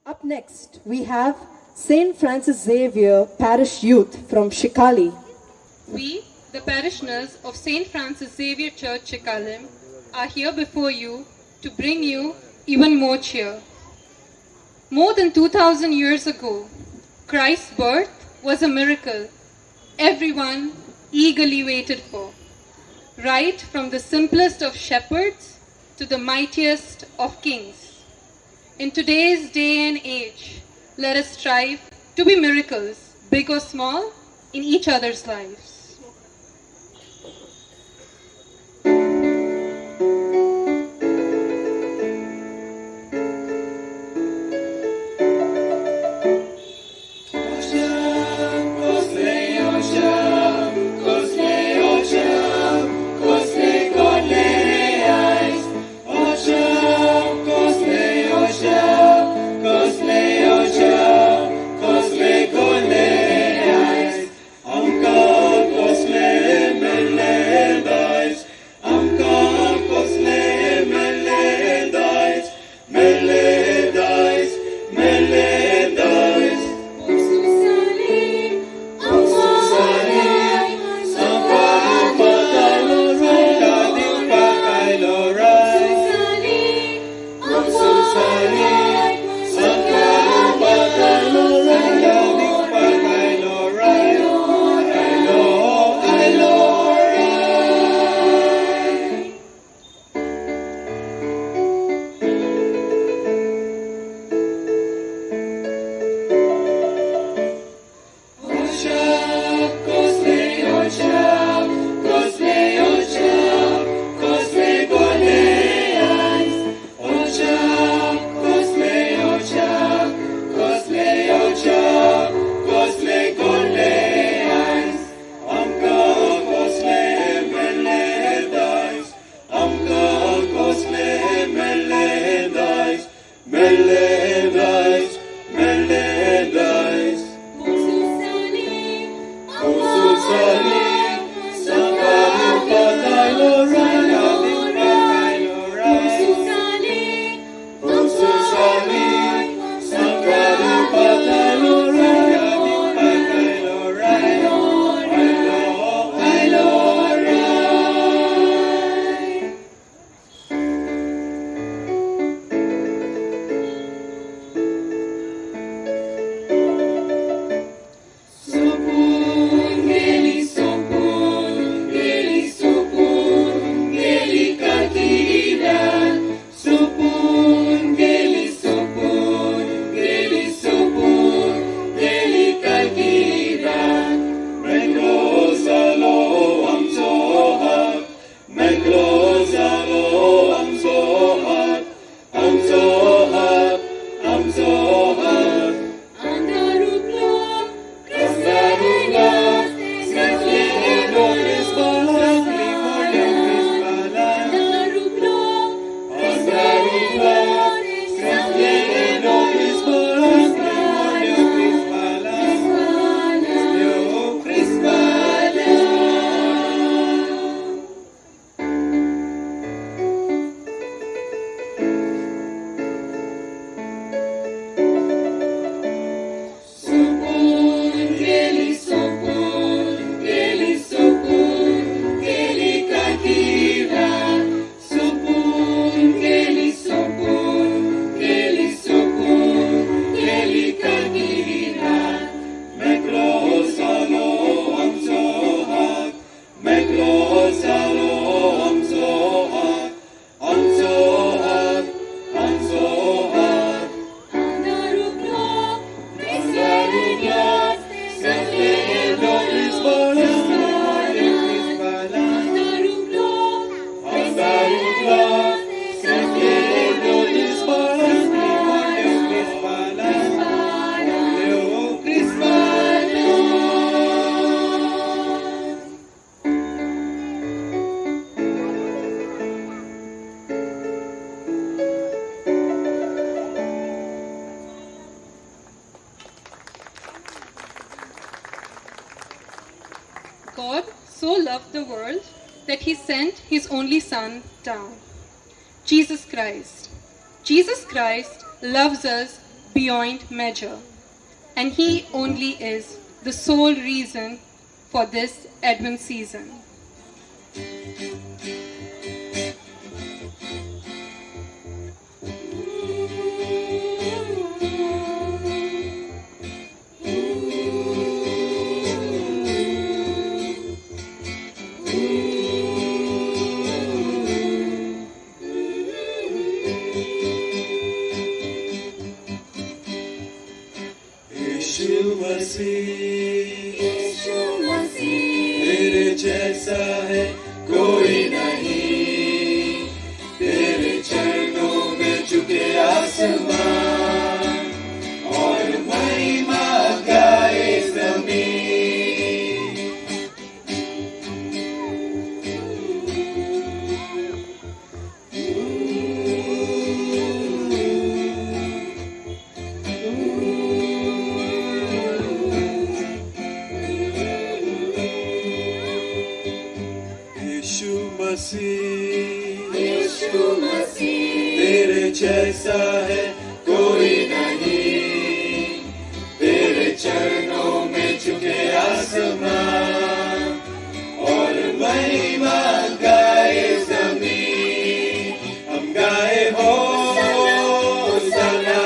Up next, we have St. Francis Xavier Parish Youth from Chicalim. We, the parishioners of St. Francis Xavier Church, Chicalim, are here before you to bring you even more cheer. More than 2,000 years ago, Christ's birth was a miracle everyone eagerly waited for, right from the simplest of shepherds to the mightiest of kings. In today's day and age, let us strive to be miracles, big or small, in each other's lives. God so loved the world that he sent his only Son down, Jesus Christ. Jesus Christ loves us beyond measure, and He only is the sole reason for this Advent season. Yeshu मसीह तेरे जैसा है कोई नहीं, तेरे चरणों में झुके आसमान और महिमा गाए ज़मीन। यीशु मसीह तेरे जैसा है कोई नहीं, तेरे चरणों में झुके आसमान और महिमा गाए ज़मीन। हम गाए होसन्ना,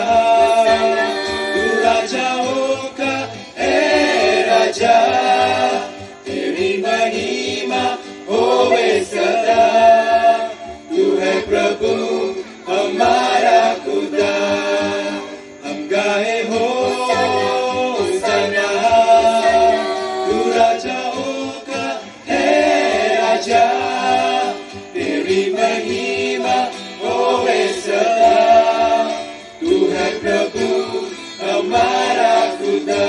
तू राजाओं का है राजा, तेरी महिमा होवे सदा, तू है प्रभु हमारा खुदा। हम गाए होसन्ना, तू राजाओं का है राजा, तेरी महिमा होवे सदा, तू है प्रभु हमारा खुदा।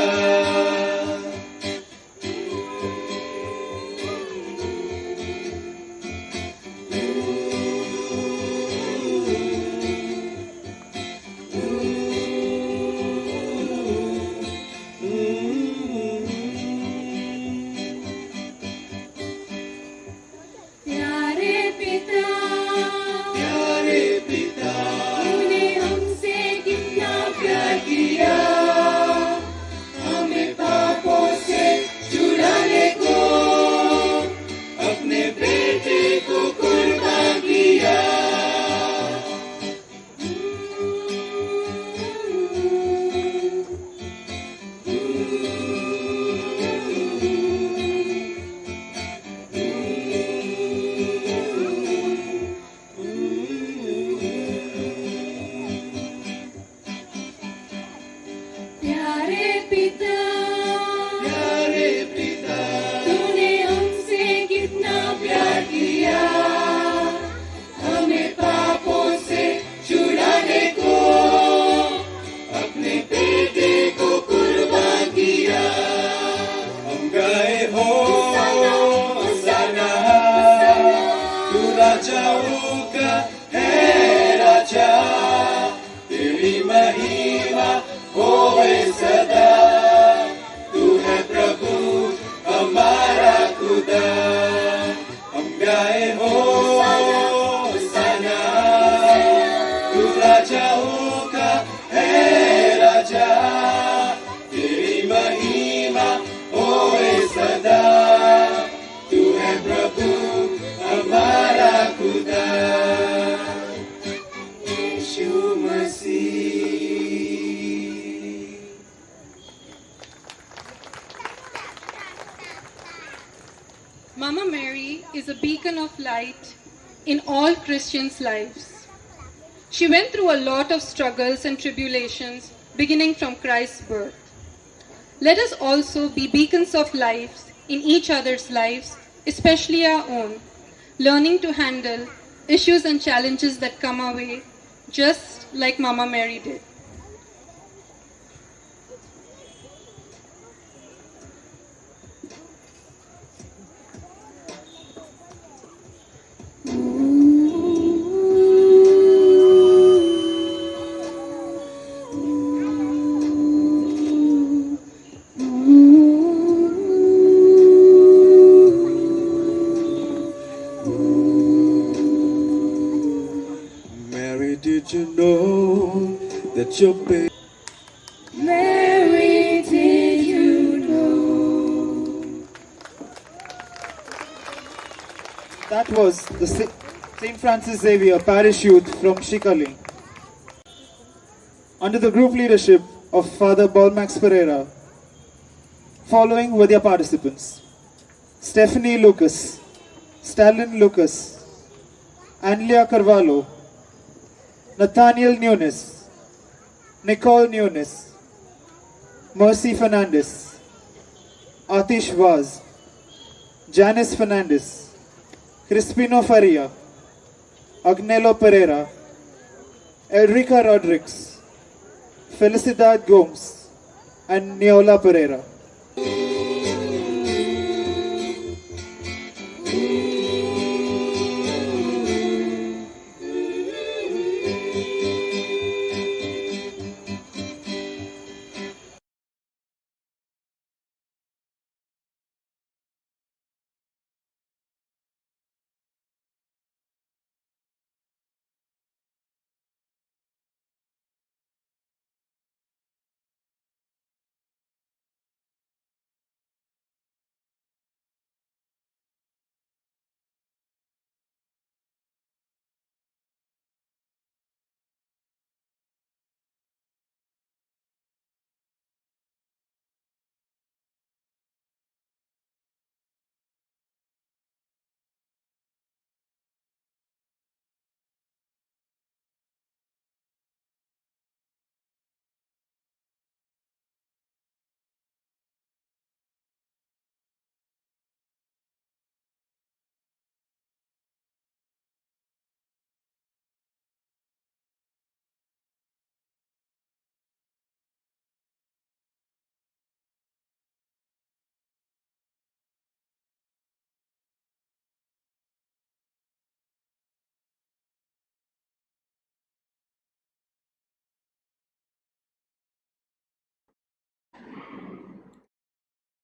Mama Mary is a beacon of light in all Christians' lives. She went through a lot of struggles and tribulations beginning from Christ's birth. Let us also be beacons of life in each other's lives, especially our own, learning to handle issues and challenges that come our way, just like Mama Mary did. Mary, did you know that your baby That was the St. Francis Xavier Parish Youth from Chicalim, under the group leadership of Father Bolmax Pereira. Following were their participants: Stephanie Lucas, Stalin Lucas, Anlia Carvalho, Nathaniel Nunes, Nicole Nunes, Mercy Fernandez, Atish Vaz, Janice Fernandez, Crispino Faria, Agnello Pereira, Elrica Rodriguez, Felicidad Gomes, and Neola Pereira.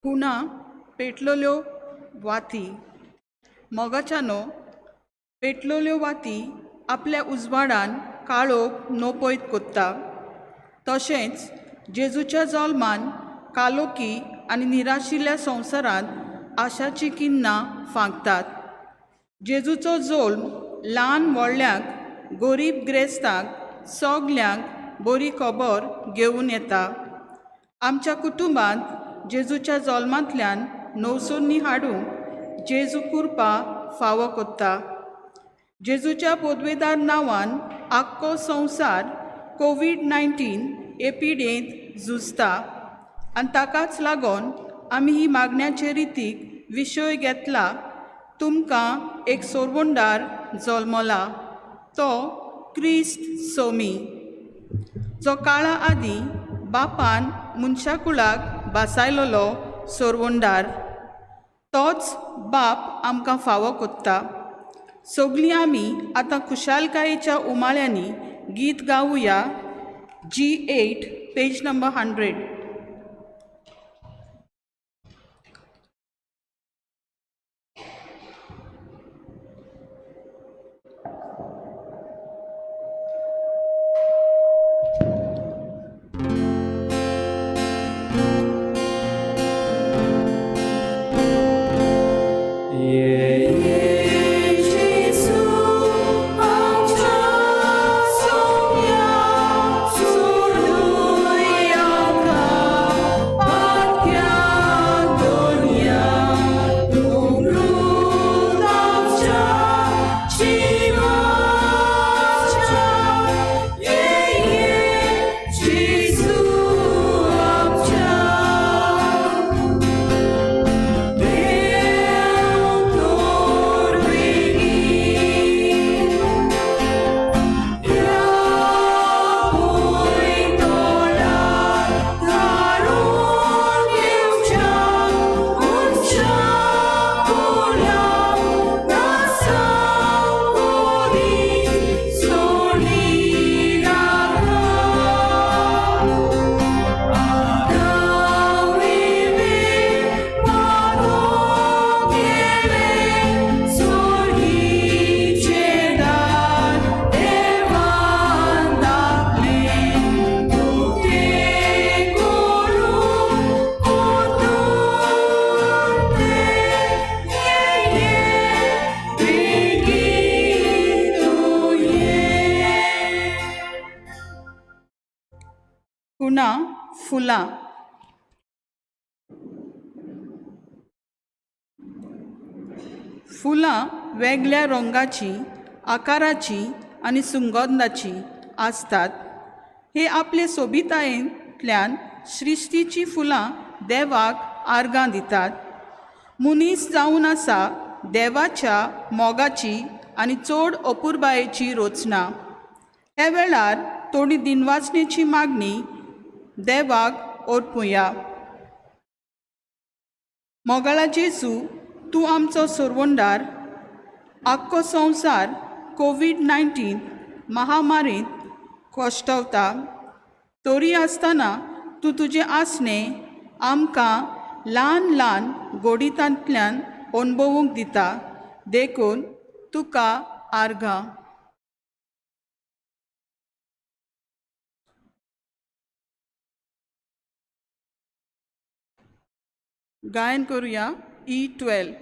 खुणा पेटलेल्यो वाती. मोगाच्यानो, पेटलेल्यो वाती आपल्या उजवाडान काळोख नोपयत कोत्ता. तशेंच जेजूच्या जल्मान कालोकी आनी निराशिल्ल्या संवसारांत आशाची किन्नां फांकतात. जेजूचो जल्म ल्हान व्हडल्यांक, गोरीब ग्रेस्तांक, सगल्यांक बरी खबर घेवन येता. आमच्या कुटुंबांत जेजूच्या जल्मांतल्यान नवसोन्नी हाडूंक जेजू कुरपा फावो कोत्ता. जेजूच्या पदवेदार नांवान आख्खो संवसार कोवीड-19 हे पिडेंत झुजता आनी ताकाच लागून आमी ही मागण्याचे रितीक विशय घेतला. तुमकां एक सोरवंडार जल्मला, तो क्रिस्त सोमी, जो काळा आदीं बापान मनशाकुळाक भासायलेलो सोरवंडार. तोच बाप आमकां फावो कोत्ता. सगलीं आमी आतां खुशालकायेच्या उमाळ्यांनी गीत गावया. G8, page number 100. Jesu, खुणा फुलां. फुलां वेगळ्या रंगाचीं, आकाराचीं आनी सुगंधाचीं आसतात. हे आपले सोबितायेंतल्यान सृश्टीचीं फुलां देवाक आर्गां दितात. मनीस जावन आसा देवाच्या मोगाची आनी चड अपुरबायेची रचना. ह्या वेळार थोडी दिनवासणेची मागणी देवाक ओरपुया. मोगाळा जेजू, तूं आमचो सोरवंडार. आख्खो संवसार कोवीड 19 महामारींत कश्टवता, तरी आसतना तूं तुजें आसणें आमकां ल्हान ल्हान गोडितांतल्यान अणभवूंक दिता, देखून तुका आर्गां. गायन करुया ई 12.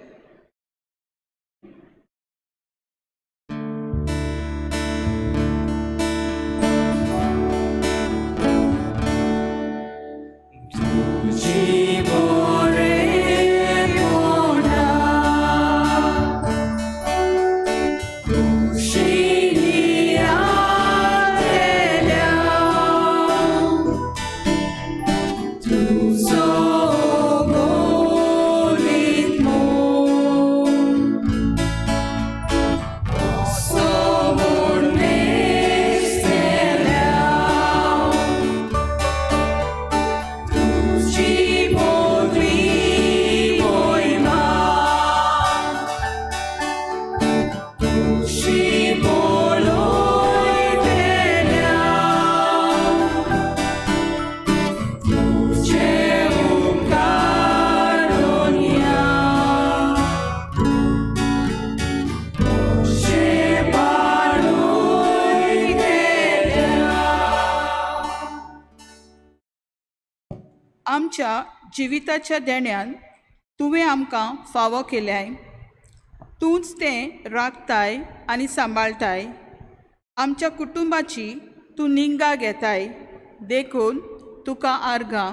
आमच्या जिविताच्या देण्यान तुवें आमकां फावो केल्याय. तूंच तें राखताय आनी सांबाळटाय. आमच्या कुटुंबाची तूं निंगा घेताय, देखून तुका आर्गां.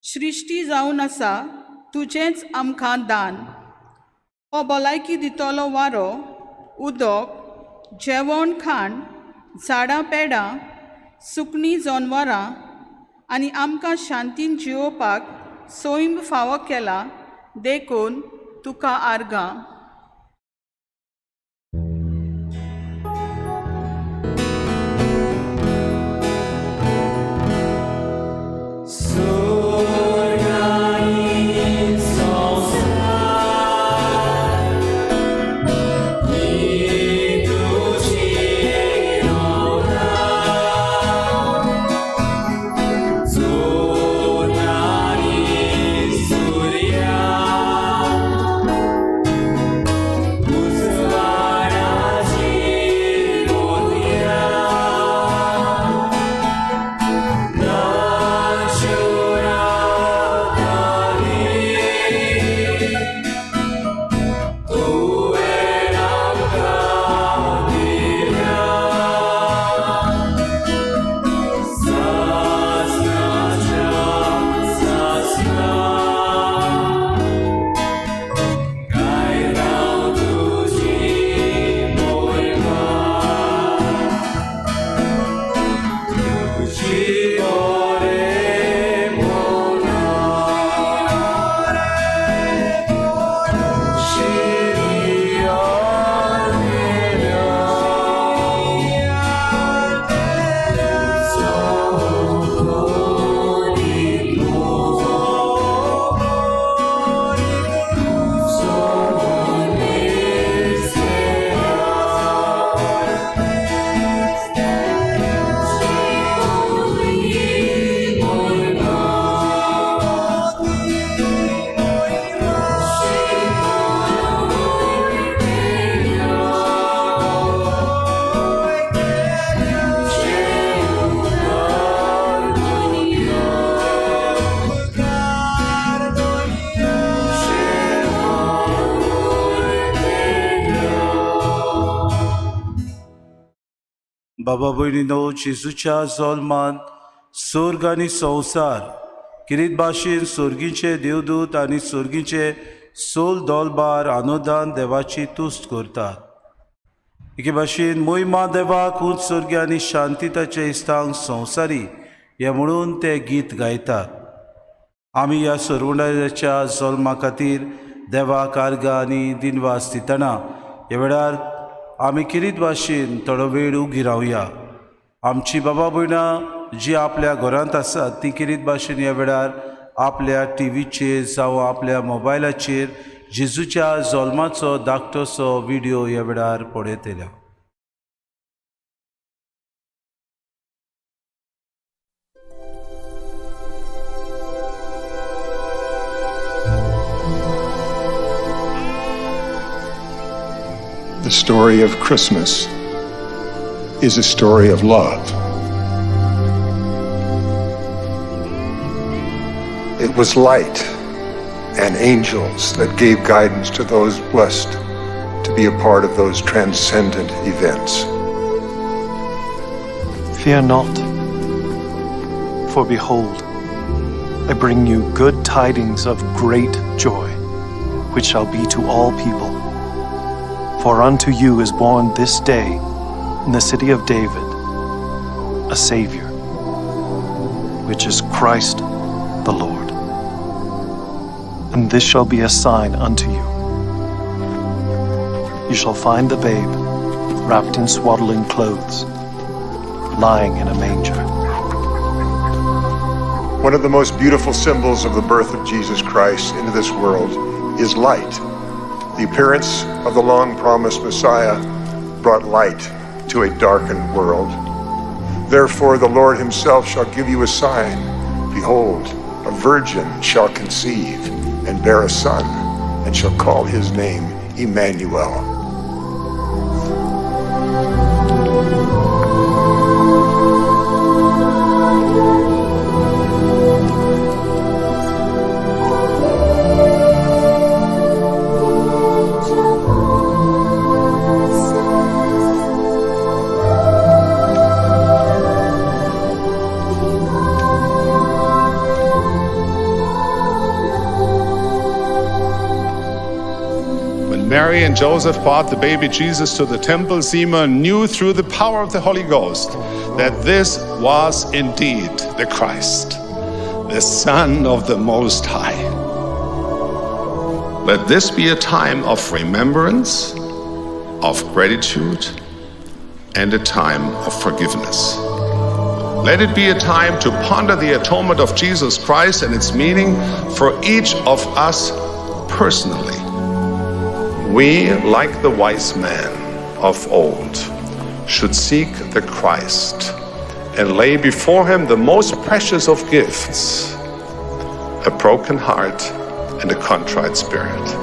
सृश्टी जावन आसा तुजेंच आमकां दान. हो भलायकी दितलो वारो, उदक, जेवण खाण, झाडां पेडां, सुकणीं जनवरां आनी आमकां शांतीन जियोवपाक सैम फावो केला, देखून तुका आर्गां. Surya. बाबा भयणीनो, जेजूच्या जल्मान स्वर्ग आनी संवसार किरीत भाशेन सर्गीचे देवदूत आनी सर्गीचे सोल दोलबार आनंदान देवाची तुस्त करतात. एके भाशेन मोहिमा देवाक उंच सर्गी आनी शांती ताचे इस्तांक संवसारी हें म्हणून ते गीत गायतात. आमी ह्या सरवणाच्या जल्मा खातीर देवाक आर्गां आनी दिनवास दितना ह्या वेळार आमी किरीत भाशेन थोडो वेळ उगी रावया. आमची बाबा भयणां जी आपल्या घरांत आसात ती किरीत भाशेन ह्या वेळार आपल्या टिवीचेर जावं आपल्या मोबायलाचेर जेजूच्या जल्माचो धाकटोसो विडियो ह्या वेळार पळयतल्या. The story of Christmas is a story of love. It was light and angels that gave guidance to those blessed to be a part of those transcendent events. Fear not, for behold, I bring you good tidings of great joy, which shall be to all people. For unto you is born this day in the city of David a Savior, which is Christ the Lord. And this shall be a sign unto you. You shall find the babe wrapped in swaddling clothes, lying in a manger. One of the most beautiful symbols of the birth of Jesus Christ into this world is light. The appearance of the long-promised Messiah brought light to a darkened world. Therefore, the Lord himself shall give you a sign. Behold, a virgin shall conceive and bear a son, and shall call his name Emmanuel. Mary and Joseph brought the baby Jesus to the temple, Simeon knew through the power of the Holy Ghost that this was indeed the Christ, the Son of the Most High. Let this be a time of remembrance, of gratitude, and a time of forgiveness. Let it be a time to ponder the atonement of Jesus Christ and its meaning for each of us personally. We, like the wise men of old, should seek the Christ and lay before him the most precious of gifts, a broken heart and a contrite spirit.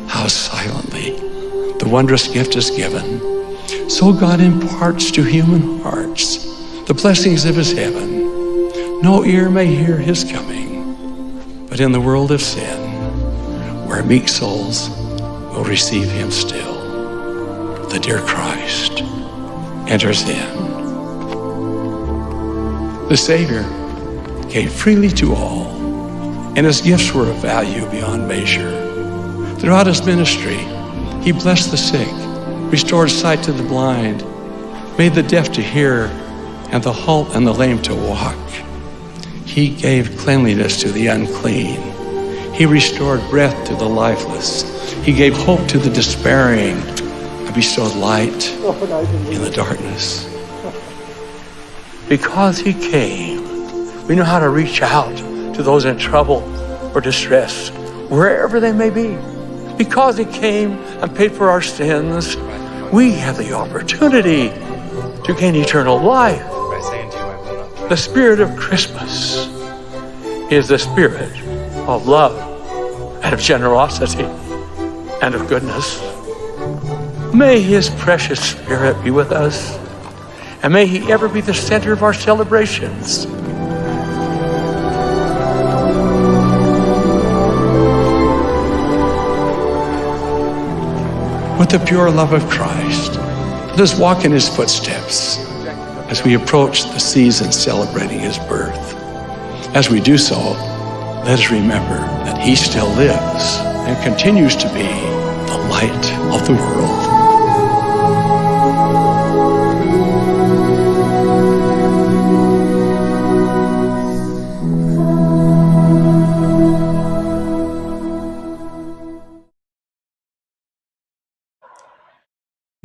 How silently the wondrous gift is given. So God imparts to human hearts the blessings of his heaven. No ear may hear his coming, but in the world of sin, where meek souls will receive him still, the dear Christ enters in. The Savior gave freely to all, and his gifts were of value beyond measure. Throughout his ministry, he blessed the sick, restored sight to the blind, made the deaf to hear, and the halt and the lame to walk. He gave cleanliness to the unclean. He restored breath to the lifeless. He gave hope to the despairing and bestowed light in the darkness. Because he came, we know how to reach out to those in trouble or distress, wherever they may be. Because he came and paid for our sins, we have the opportunity to gain eternal life. The spirit of Christmas is the spirit of love and of generosity and of goodness. May His precious Spirit be with us, and may He ever be the center of our celebrations. With the pure love of Christ, let us walk in His footsteps as we approach the season celebrating His birth. As we do so, let us remember that He still lives and continues to be the light of the world.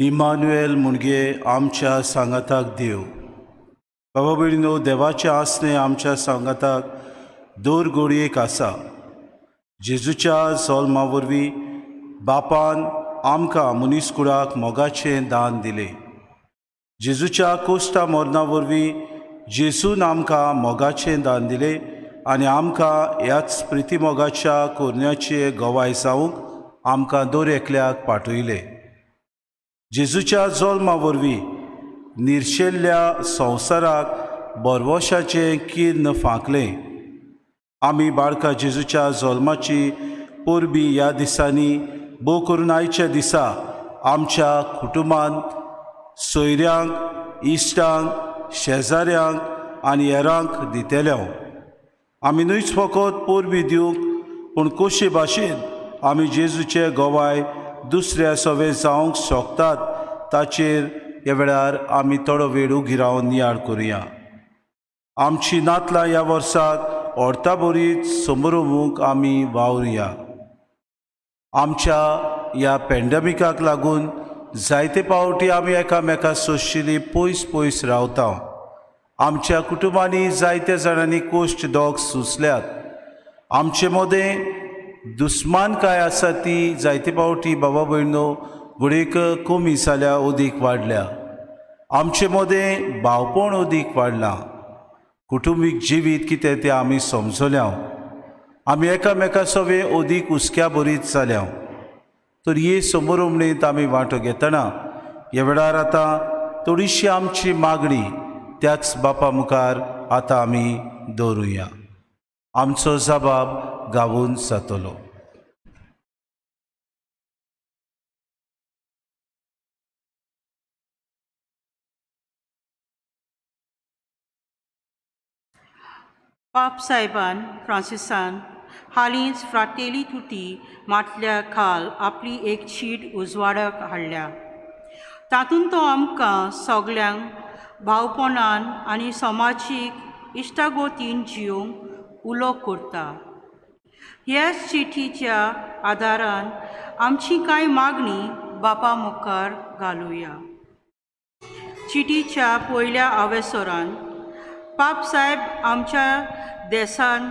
Emmanuel म्हणजे आमच्या सांगाताक देव. बाबा भयणीनो, देवाचें आसणें आमच्या सांगाताक दर घडयेक आसा. जेजूच्या जल्मा वरवीं बापान आमकां मनीस कुळाक मोगाचें दान दिलें. जेजूच्या कोश्टा मरणा वरवीं जेजून आमकां मोगाचें दान दिलें आनी आमकां ह्याच प्रितीमोगाच्या कोरण्याचे गवाय जावंक आमकां दर एकल्याक पाठयलें. जेजूच्या जल्मा वरवीं निर्शेल्ल्या संवसाराक बरवशाचें किर्ण फांकलें. आमी बाळका जेजूच्या जल्माची परबी ह्या दिसांनी भोव करून आयच्या दिसा आमच्या कुटुंबांत सोयऱ्यांक, इश्टांक, शेजाऱ्यांक आनी हेरांक दितले. आमी न्हूच फकत परबी दिवंक, पूण कशे भाशेन आमी जेजूचे गवाय दुसऱ्या सवे जावंक शकतात ताचेर ह्या वेळार आमी थोडो वेळ उगी रावन नियाळ करुया. आमची नातलां ह्या वर्साक अर्था बरीच समरोवंक आमी वावरुया. आमच्या ह्या पॅन्डमिकाक लागून जायते पावटी आमी एकामेका सोशली पयस पयस रावता. आमच्या कुटुंबांनी जायत्या जाणांनी कोश्ट दोग सोंसल्यात. आमचे मदें दुस्मानकाय आसा ती जायते पावटी बाबा भयणो घडयेक कमी जाल्या, अदीक वाडल्या. आमचे मदें भावपण अदीक वाडलां. कुटुंबीक जिवीत कितें तें आमी समजल्या. आमी एकामेका सवे अदीक हुस्क्या बरीच जाल्या. तर ही समोरमणींत आमी वांटो घेतना ह्या वेळार आतां थोडीशी आमची मागणी त्याच बापा मुखार आतां आमी दवरुया. आमचो जबाब गावून जातलो. पाप साहेबान फ्रांसिसान हालींच फ्रातेली तुटी मातल्या खाल आपली एक चीट उजवाडाक हाडल्या. तातूंत तो आमकां सगल्यांक भावपणान आनी समाजीक इश्टागोतीन जिवंक उलो करता. ह्याच चिठीच्या आदारान आमची कांय मागणी बापा मुखार घालुया. चिटीच्या पयल्या अवेसरान पाप साहेब आमच्या देसान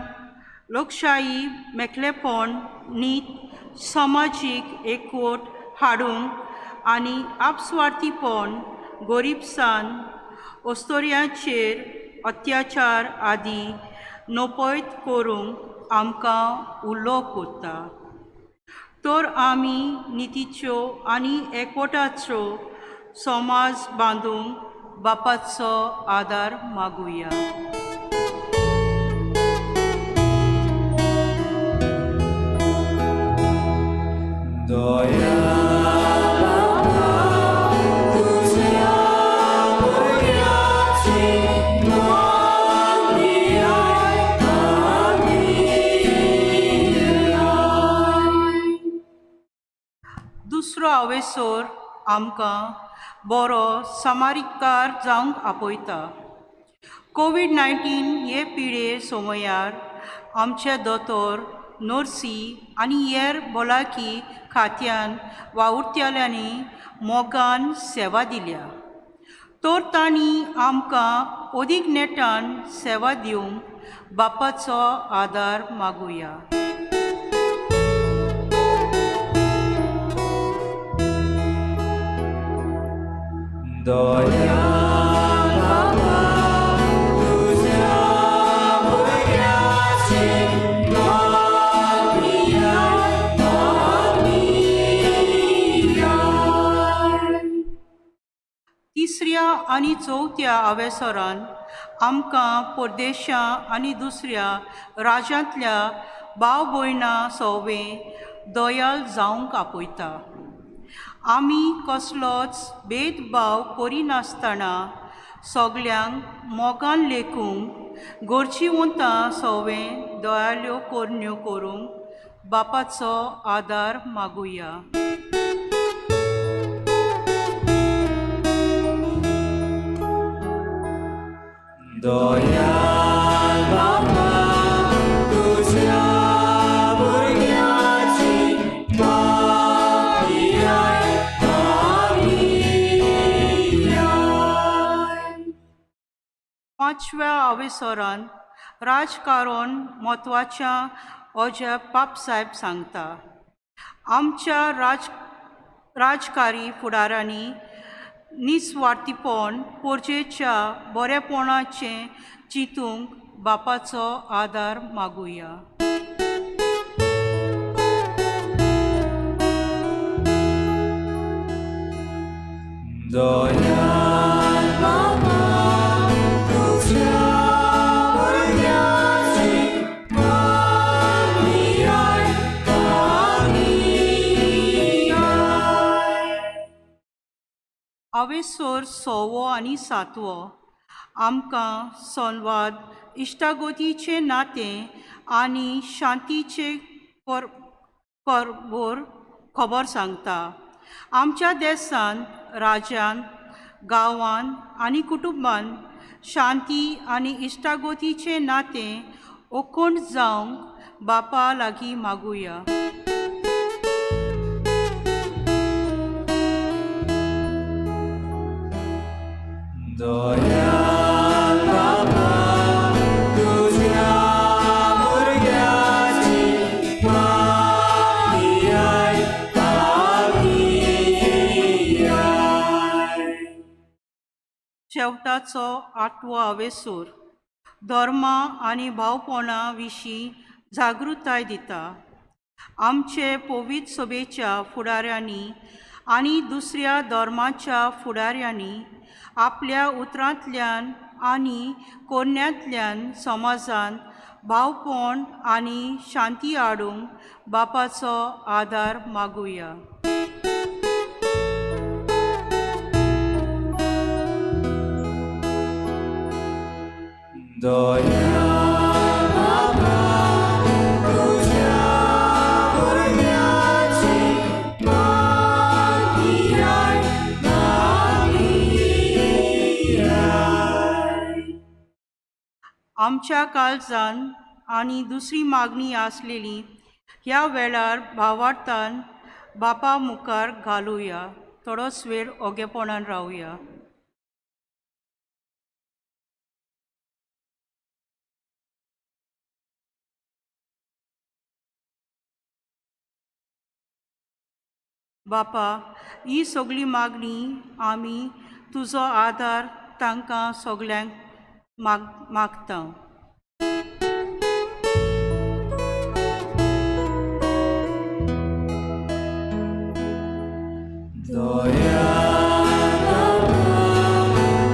लोकशाही, मेकळेपण, नीत, समाजीक एकवट हाडूंक आनी आपस्वार्थीपण, गोरीबसान, अस्तोऱ्यांचेर अत्याचार आदी नपयत करूंक आमकां उलो करता. तर आमी नितीच्यो आनी एकवटाचो समाज बांदूंक बापाचो आदार मागुया. दुसरो अवेसर आमकां बरो समारीकार जावंक आपयता. कोवीड 19 हे पिडे समयार आमचे दोतोर, नर्सी आनी हेर भलायकी खात्यान वावुरतल्यांनी मोगान सेवा दिल्या. तर तांणी आमकां अदीक नेटान सेवा दिवंक बापाचो आदार मागुया. तिसऱ्या आनी चवथ्या आवेसरान आमकां परदेशां आनी दुसऱ्या राज्यांतल्या भाव भयणां सोवे दयाल जावंक आपयता. आमी कसलोच भेदभाव करिनासतना सगल्यांक मोगान लेखूंक गरजेवंतां सोवे दयाल्यो करण्यो करूंक बापाचो आदार मागुया. दयाल बापा तुझ्या भुरग्याची मागणी आयक मागणी आयक. पांचव्या आवेसरान राजकारण म्हत्वाच्या अजें पापसाहेब सांगता. आमच्या राजकारी फुडारांनी निस्वार्थीपण पोरजेच्या बरेपणाचें चिंतूंक बापाचो आदार मागुया. दयाल बापा तुझ्या भुरग्याची मागणी आयक मागणी आयक. आवेसर सवो आनी सातवो आमकां संवाद इश्टागतीचें नातें आनी शांतीचें खबर सांगता. आमच्या देशांत, राज्यांत, गांवांत आनी कुटुंबांत शांती आनी इश्टागतीचें नातें ओकोण जावंक बापा लागीं मागुया. दयाल बापा तुझ्या भुरग्याची मागणी आयक मागणी आयक. शेवटाचो आठवो आवेसूर धर्मा आनी भावपणा विशीं जागृताय दिता. आमचे पवित्र सभेच्या फुडाऱ्यांनी आनी दुसऱ्या धर्माच्या फुडाऱ्यांनी आपल्या उतरांतल्यान आनी कोरण्यांतल्यान समाजांत भावपण आनी शांती हाडूंक बापाचो आदार मागुया. दयाल बापा तुझ्या भुरग्याची मागणी आयक मागणी आयक. आमच्या काळजान आनी दुसरी मागणी आसलेली ह्या वेळार भावार्थान बापा मुखार घालुया. थोडोच वेळ ओगेपणान रावया. बापा, ही सगळी मागणी आमी तुजो आदार तांकां सगल्यांक मागता. दयाल बापा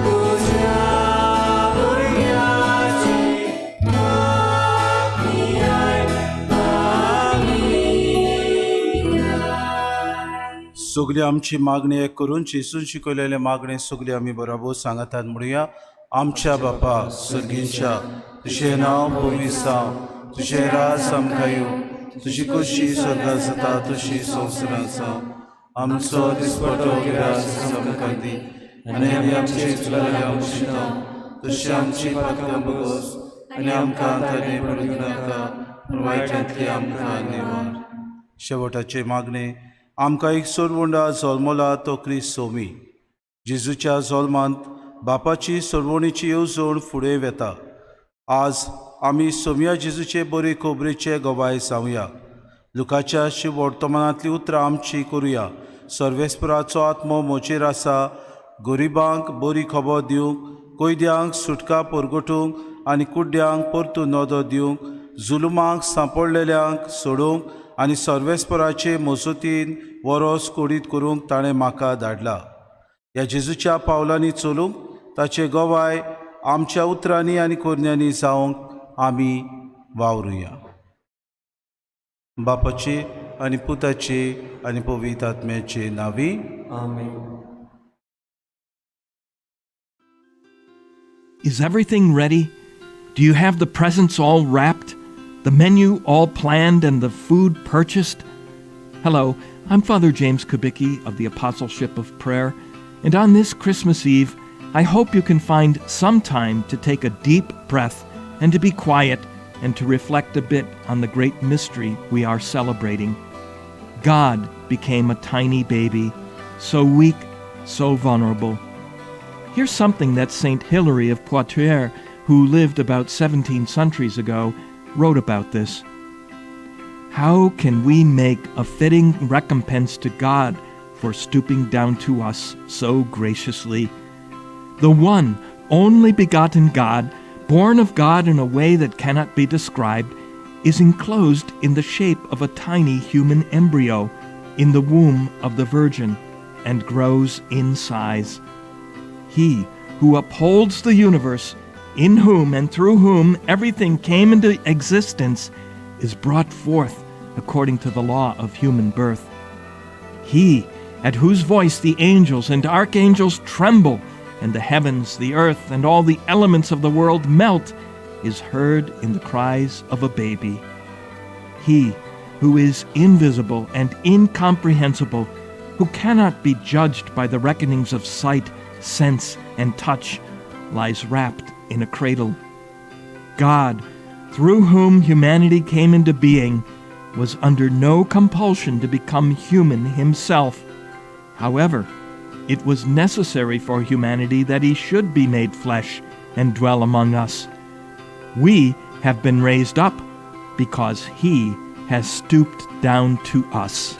तुझ्या भुरग्याची मागणी आयक मागणी आयक. सगळी आमची मागणी एक करून जेजून शिकयलेले मागणे सगळी आमी बरोबर सांगातात म्हणुया. आमच्या बापा सर्गींच्या, तुजें नांव पवित्र जावं, तुजें राज आमकां येवं, तुजी खोशी स्वर्गांत जाता तशी संवसारांत जावं. आमचो दिसपटो गिरास आमकां दी आनी आमी आमचे चुकलेले आमकां तशी आमची पातकां भोगोस आनी आमकां ताणें पडूंक नाका पूण वायटांतली आमकां निवार. शेवटाचे मागणे आमकां एक सोरवंडा जल्मला तो क्रिस्त सोमी. जेजूच्या जल्मांत बापाची सोरवणीची येवजण फुडें वेता. आज आमी सोमया जेजूचे बरे खबरेचे गवाय जावया. लुकाच्या शिव वर्तमानांतलीं उतरां आमची करुया. सर्वेस्पराचो आत्मो म्हजेर आसा, गरिबांक बरी खबर दिवंक, कैद्यांक सुटका परगटूंक आनी कुड्ड्यांक परतून नदर दिवंक, जुलुमांक सांपडलेल्यांक सोडोवंक आनी सर्वेस्पराचे मजतीन वरोस कोडीत करूंक ताणें म्हाका धाडला. ह्या जेजूच्या पावलांनी चलूंक ताचे गवाय आमच्या उतरांनी आनी कोरण्यांनी जावंक आमी वावरुया. बापाचे आनी पुताचे आनी पवित्र आत्म्याचे नांवी आमेन. Is everything ready? Do you have the presents all wrapped, the menu all planned, and the food purchased? Hello, I'm Father James Kubicki of the Apostleship of Prayer, and on this Christmas Eve, I hope you can find some time to take a deep breath and to be quiet and to reflect a bit on the great mystery we are celebrating. God became a tiny baby, so weak, so vulnerable. Here's something that St. Hilary of Poitiers, who lived about 17 centuries ago, wrote about this. How can we make a fitting recompense to God for stooping down to us so graciously? The one only begotten God, born of God in a way that cannot be described, is enclosed in the shape of a tiny human embryo in the womb of the Virgin and grows in size. He who upholds the universe, in whom and through whom everything came into existence, is brought forth according to the law of human birth. He at whose voice the angels and archangels tremble, and the heavens, the earth, and all the elements of the world melt, is heard in the cries of a baby. He who is invisible and incomprehensible, who cannot be judged by the reckonings of sight, sense, and touch, lies wrapped in a cradle. God, through whom humanity came into being, was under no compulsion to become human himself. However, it was necessary for humanity that he should be made flesh and dwell among us. We have been raised up because he has stooped down to us.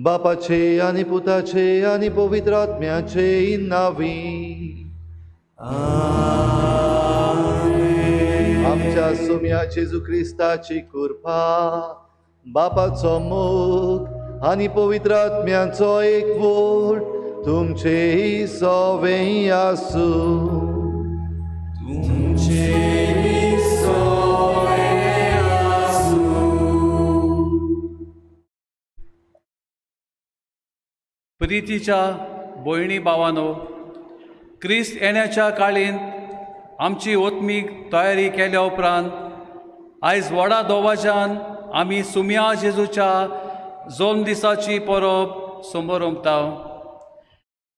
बापाचे आनी पुताचे आनी पवित्र आत्म्याचे नांवी. आमच्या सोम्या जेजू क्रिस्ताची कृपा, बापाचो मोग आनी पवित्र आत्म्याचो एकवट तुमचे सवें आसूं. प्रितीच्या भयणी भावानो, क्रिस्त येण्याच्या काळीन आमची ओत्मीक तयारी केल्या उपरांत आयज व्हडा दवाजान आमी सुम्या जेजूच्या जल्म दिसाची परब समरंपता.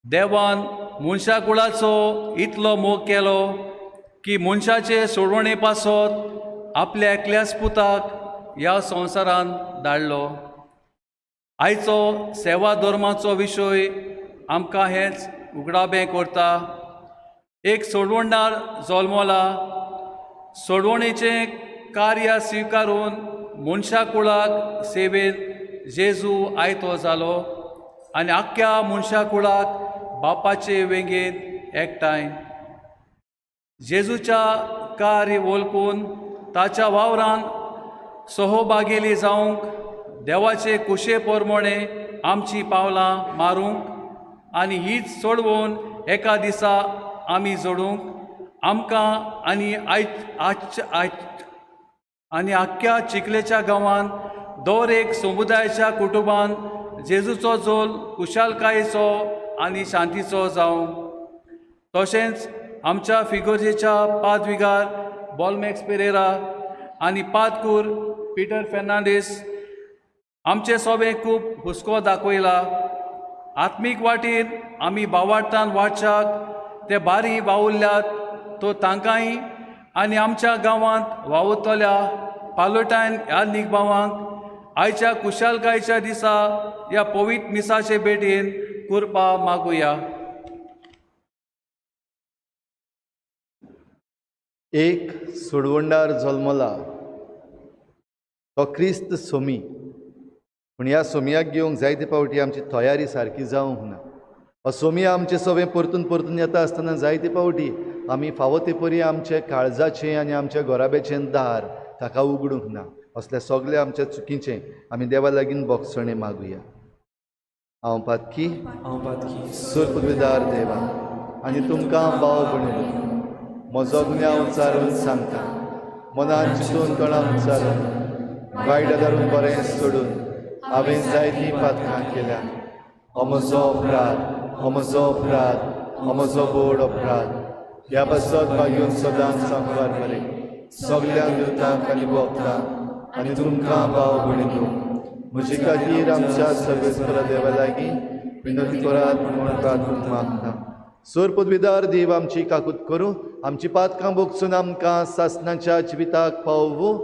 देवान मनशा कुळाचो इतलो मोग केलो की मनशाचे सोडवणे पासत आपल्या एकल्याच पुताक ह्या संवसारांत धाडलो. आयचो सेवा धर्माचो विशय आमकां हेंच उगडाबें करता. एक सोडवणदार जल्मला, सोडवणेचें कार्य स्विकारून मनशा कुळाक सेवेंत जेजू आयतो जालो आनी आख्ख्या मनशा कुळाक बापाचे वेंगेंत एकठांय. जेजूच्या कार्य वळखून ताच्या वावरान सहभागेली जावंक देवाचे कुशे प्रमाणे आमची पावलां मारूंक आनी हीच सोडवून एका दिसा आमी जोडूंक आमकां आनी आनी आख्ख्या चिखलेच्या गांवांत दर एक समुदायाच्या कुटुंबान जेजूचो जोल खुशालकायेचो आनी शांतीचो जावं. तशेंच आमच्या फिगोर्जेच्या पादविगार बॉलमॅक्स पेरेरा आनी पादकूर पिटर फेर्नांडीस आमचे सोबे खूब हुस्को दाखयला. आत्मीक वाटेर आमी बावार्थान वाडच्याक ते बारी वावुरल्यात तो तांकांय आनी आमच्या गांवांत वावुरतल्या पालोटायन ह्या निगभावांक आयच्या कुशालकायेच्या दिसा ह्या पवित्र मिसाचे भेटेन कृपा मागुया. एक सोडवणदार जल्मला, तो क्रिस्त सोमी. पूण ह्या सोमयाक घेवंक जायते फावटी आमची तयारी सारकी जावंक ना. हो सोमया आमचे सवें परतून परतून येता आसतना जायते फावटी आमी फावो ते परी आमचे काळजाचें आनी आमच्या गोराब्याचें दार ताका उगडूंक ना. असल्या सगल्या आमच्या चुकीचें आमी देवा लागीं बोगसणें मागुया. हांव पातकी सोर पदवीदार देवा आनी तुमकां भाव भयणींनो म्हजो गुन्यांव उच्चारून सांगता. मनान चिंतून तोंडान उच्चारून वायट आदारून बरें सोडून हांवें जायतीं पातकां केल्या. हो म्हजो अपराध, हो म्हजो अपराध, हो म्हजो बोड अपराध. ह्या पासत भाग्यून सदांच सांगपार बरें सगल्या दुतांक आनी भोगतांक आनी तुमकां भाव भयणींनो म्हजे खातीर आमच्या सर्वेस्परा देवा लागीं विनंती करात म्हूण प्रार्थना मागता. सोर पदवीदार देव आमची काकूत करूं, आमची पातकां भोगसून आमकां सासणाच्या जिविताक पावूं.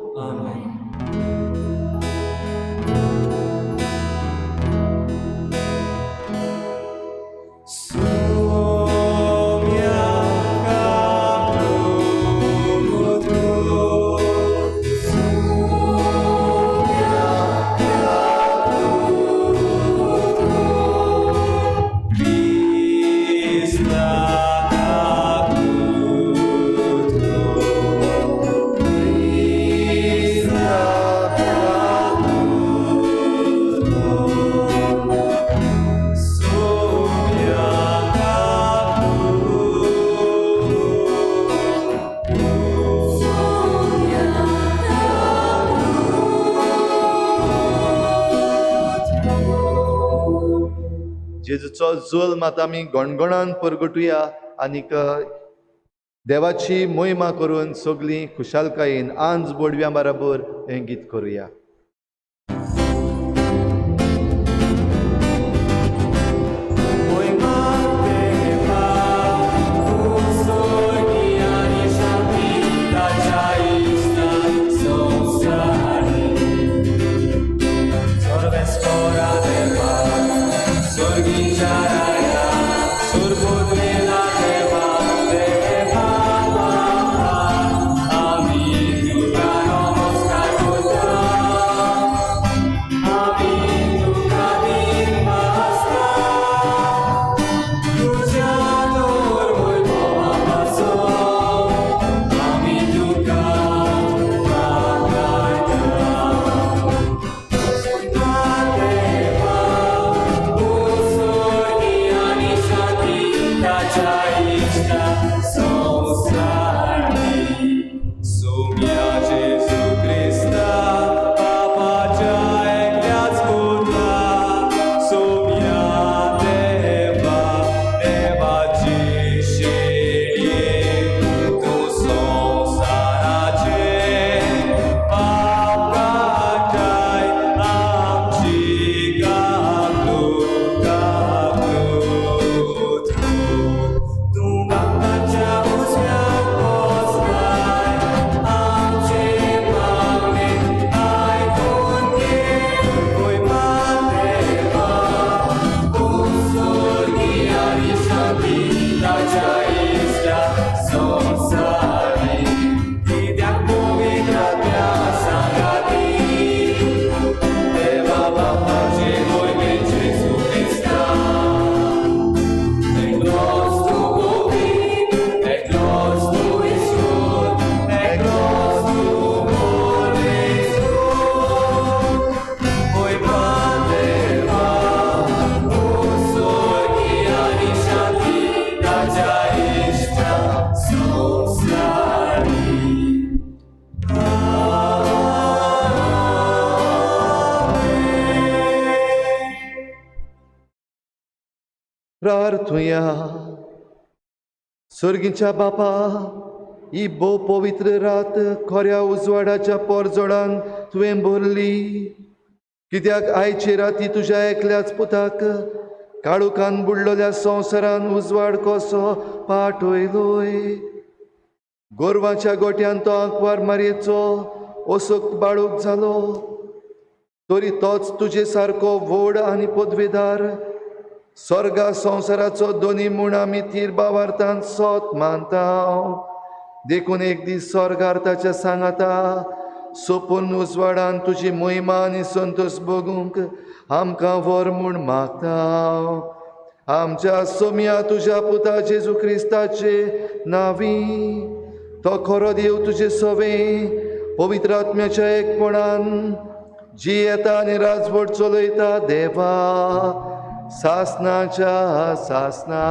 जेजूचो जोल मात आमी गणगणान परगटुया आनीक देवाची मोहिमा करून सगळीं खुशालकायेन आंज बोडव्या बराबर हें गीत करुया. Namaskar. प्रार्थुया. सर्गीच्या बापा, ही भोव पवित्र रात खऱ्या उजवाडाच्या पोरजोडान तुवें भरली, कित्याक आयचे राती तुज्या एकल्याच पुताक काळोखान बुडलेल्या संवसारान उजवाड कसो पाठयलोय. गोरवाच्या गोट्यान तो आंकवार मारयेचो असोक बाळूक जालो, तरी तोच तुजे सारको व्हड आनी पदवेदार स्वर्गा संवसाराचो दोनी म्हूण आमी थीर भावार्थान सोत मानता. देखून एक दीस स्वर्गार ताच्या सांगाता सोपून उजवाडान तुजी महिमा आनी संतोश भोगूंक आमकां व्हर म्हूण मागता. आमच्या सोम्या तुज्या पुता जेजू क्रिस्ताचे नांवी, तो खरो देव तुजे सवे पवित्र आत्म्याच्या एकपणान जी येता आनी राजवट चलयता देवा सासनाच्या सासना.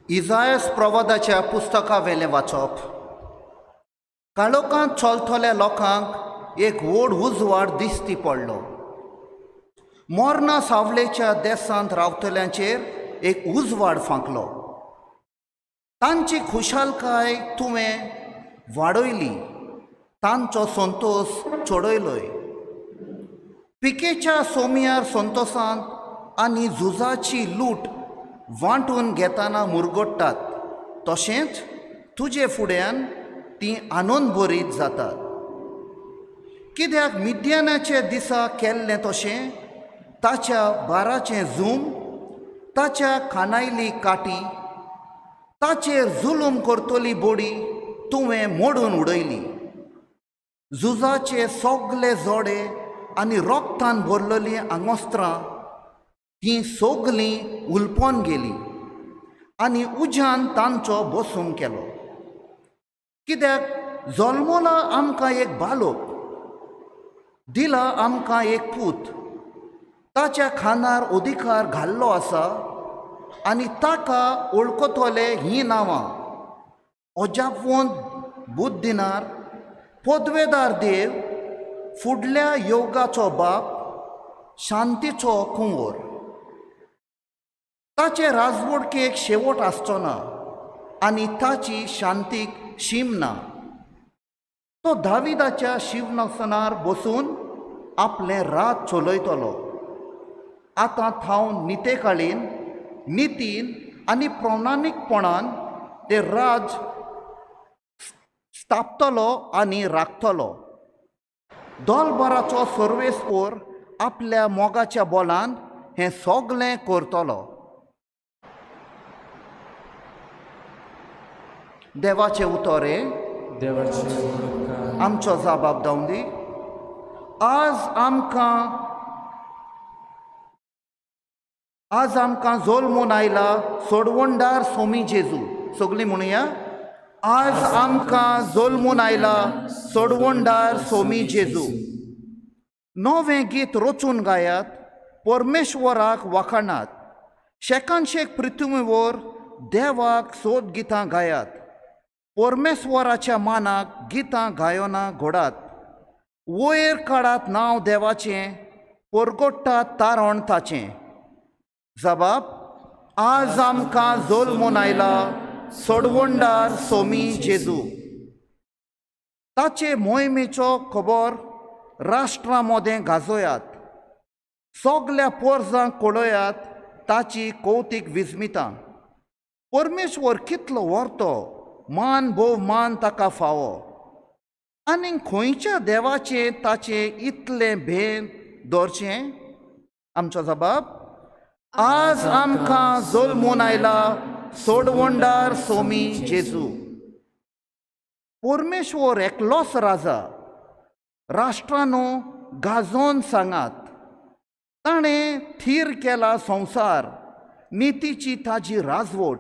इजायस प्रवादाच्या पुस्तका वेलें वाचप. काळोखांत चलतल्या लोकांक एक व्हड उजवाड दिश्टी पडलो. मोर्ना सावलेच्या देसांत रावतल्यांचेर एक उजवाड फांकलो. तांची खुशालकाय तुवें वाडयली, तांचो संतोश चडयलोय. पिकेच्या सोमयार संतोशांत आनी झुजाची लूट वांटून घेतना मुरगट्टात, तशेंच तुजे फुड्यान तीं आनंद भरीत जातात. कित्याक मिद्यानाच्या दिसा केल्लें तशें ताच्या बाराचें झूम, ताच्या खानायली काटी, ताचेर जुलूम करतली बोडी तुवें मोडून उडयली. झुजाचे सगले जोडे आनी रोगतान भरलेलीं आंगोस्त्रां तीं सगलीं उलपोन गेलीं आनी उज्यान तांचो बसूम केलो. कित्याक जल्मला आमकां एक बालोक, दिला आमकां एक पूत, ताच्या खांदार अधिकार घाल्लो आसा आनी ताका वळखतले हीं नांवां अजापवंत बुद्दिनार, पदवेदार देव, फुडल्या योगाचो बाप, शांतीचो कुंवर. ताचे राजवडकेक शेवट आसचो ना आनी ताची शांतीक शीम ना. तो दाविदाच्या शिवनासनार बसून आपलें रात चलयतलो. आतां थावन नितेकाळीन नितीन आनी प्रमाणीकपणान तें राज स्थापतलो आनी राखतलो. दोलभराचो सर्वेस्पोर आपल्या मोगाच्या बोलान हें सगलें करतलो. देवाचें उतर हें आमचो जबाब जावं दी. आज आमकां जल्मून आयला सोडवणदार सोमी जेजू. सगळीं म्हणुया, आज आमकां जल्मून आयला सोडवणदार सोमी जेजू. नवें गीत रचून गायात, परमेश्वराक वाखाणात, शेकानशेक पृथ्वीवर देवाक सोद गितां गायात, परमेश्वराच्या मानाक गितां गायना घोडात, वयर काडात नांव देवाचें, परगोट्टात तारण ताचें. जबाब, आज आमकां जल्मून आयला सोडवणदार सोमी जेजू. ताचे मोहिमेचो खबर राष्ट्रां मदें गाजोयात, सगल्या पोरजांक कळयात ताची कौतीक विस्मितां. परमेश्वर कितलो व्हरतो, मान भोव मान ताका फावो. आनी खंयच्या देवाचें ताचें इतलें भेन दवरचें? आमचो जबाब, आज आमकां जल्मून आयला सोडवणदार सोमी जेजू. परमेश्वर एकलोच राजा, राष्ट्रांनो गाजोवन सांगात, ताणें थीर केला संवसार, नितीची ताजी राजवट.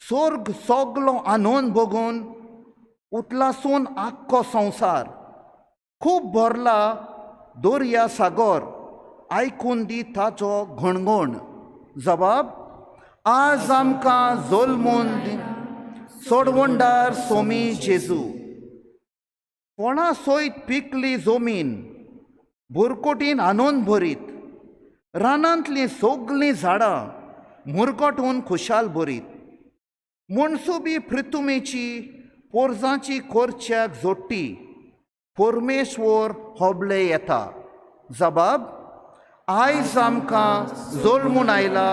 स्वर्ग सगलो आनंद भोगून उतलासून आख्खो संवसार, खूब भरला दर्या सागर आयकून दी ताचो घणघण. जबाब आज आमकां जल्मून दी सोडवणदार सोमी जेजू. फोणां सयत पिकली जमीन बुरकोटीन आनंद भरीत, रानांतलीं सगलीं झाडां मुरगटून खुशाल भरीत. मनसुबी प्रितुमेची पोरजांची कोरच्याक जोडटी परमेश्वर होबले येता. जबाब आयज आमकां जल्मून आयला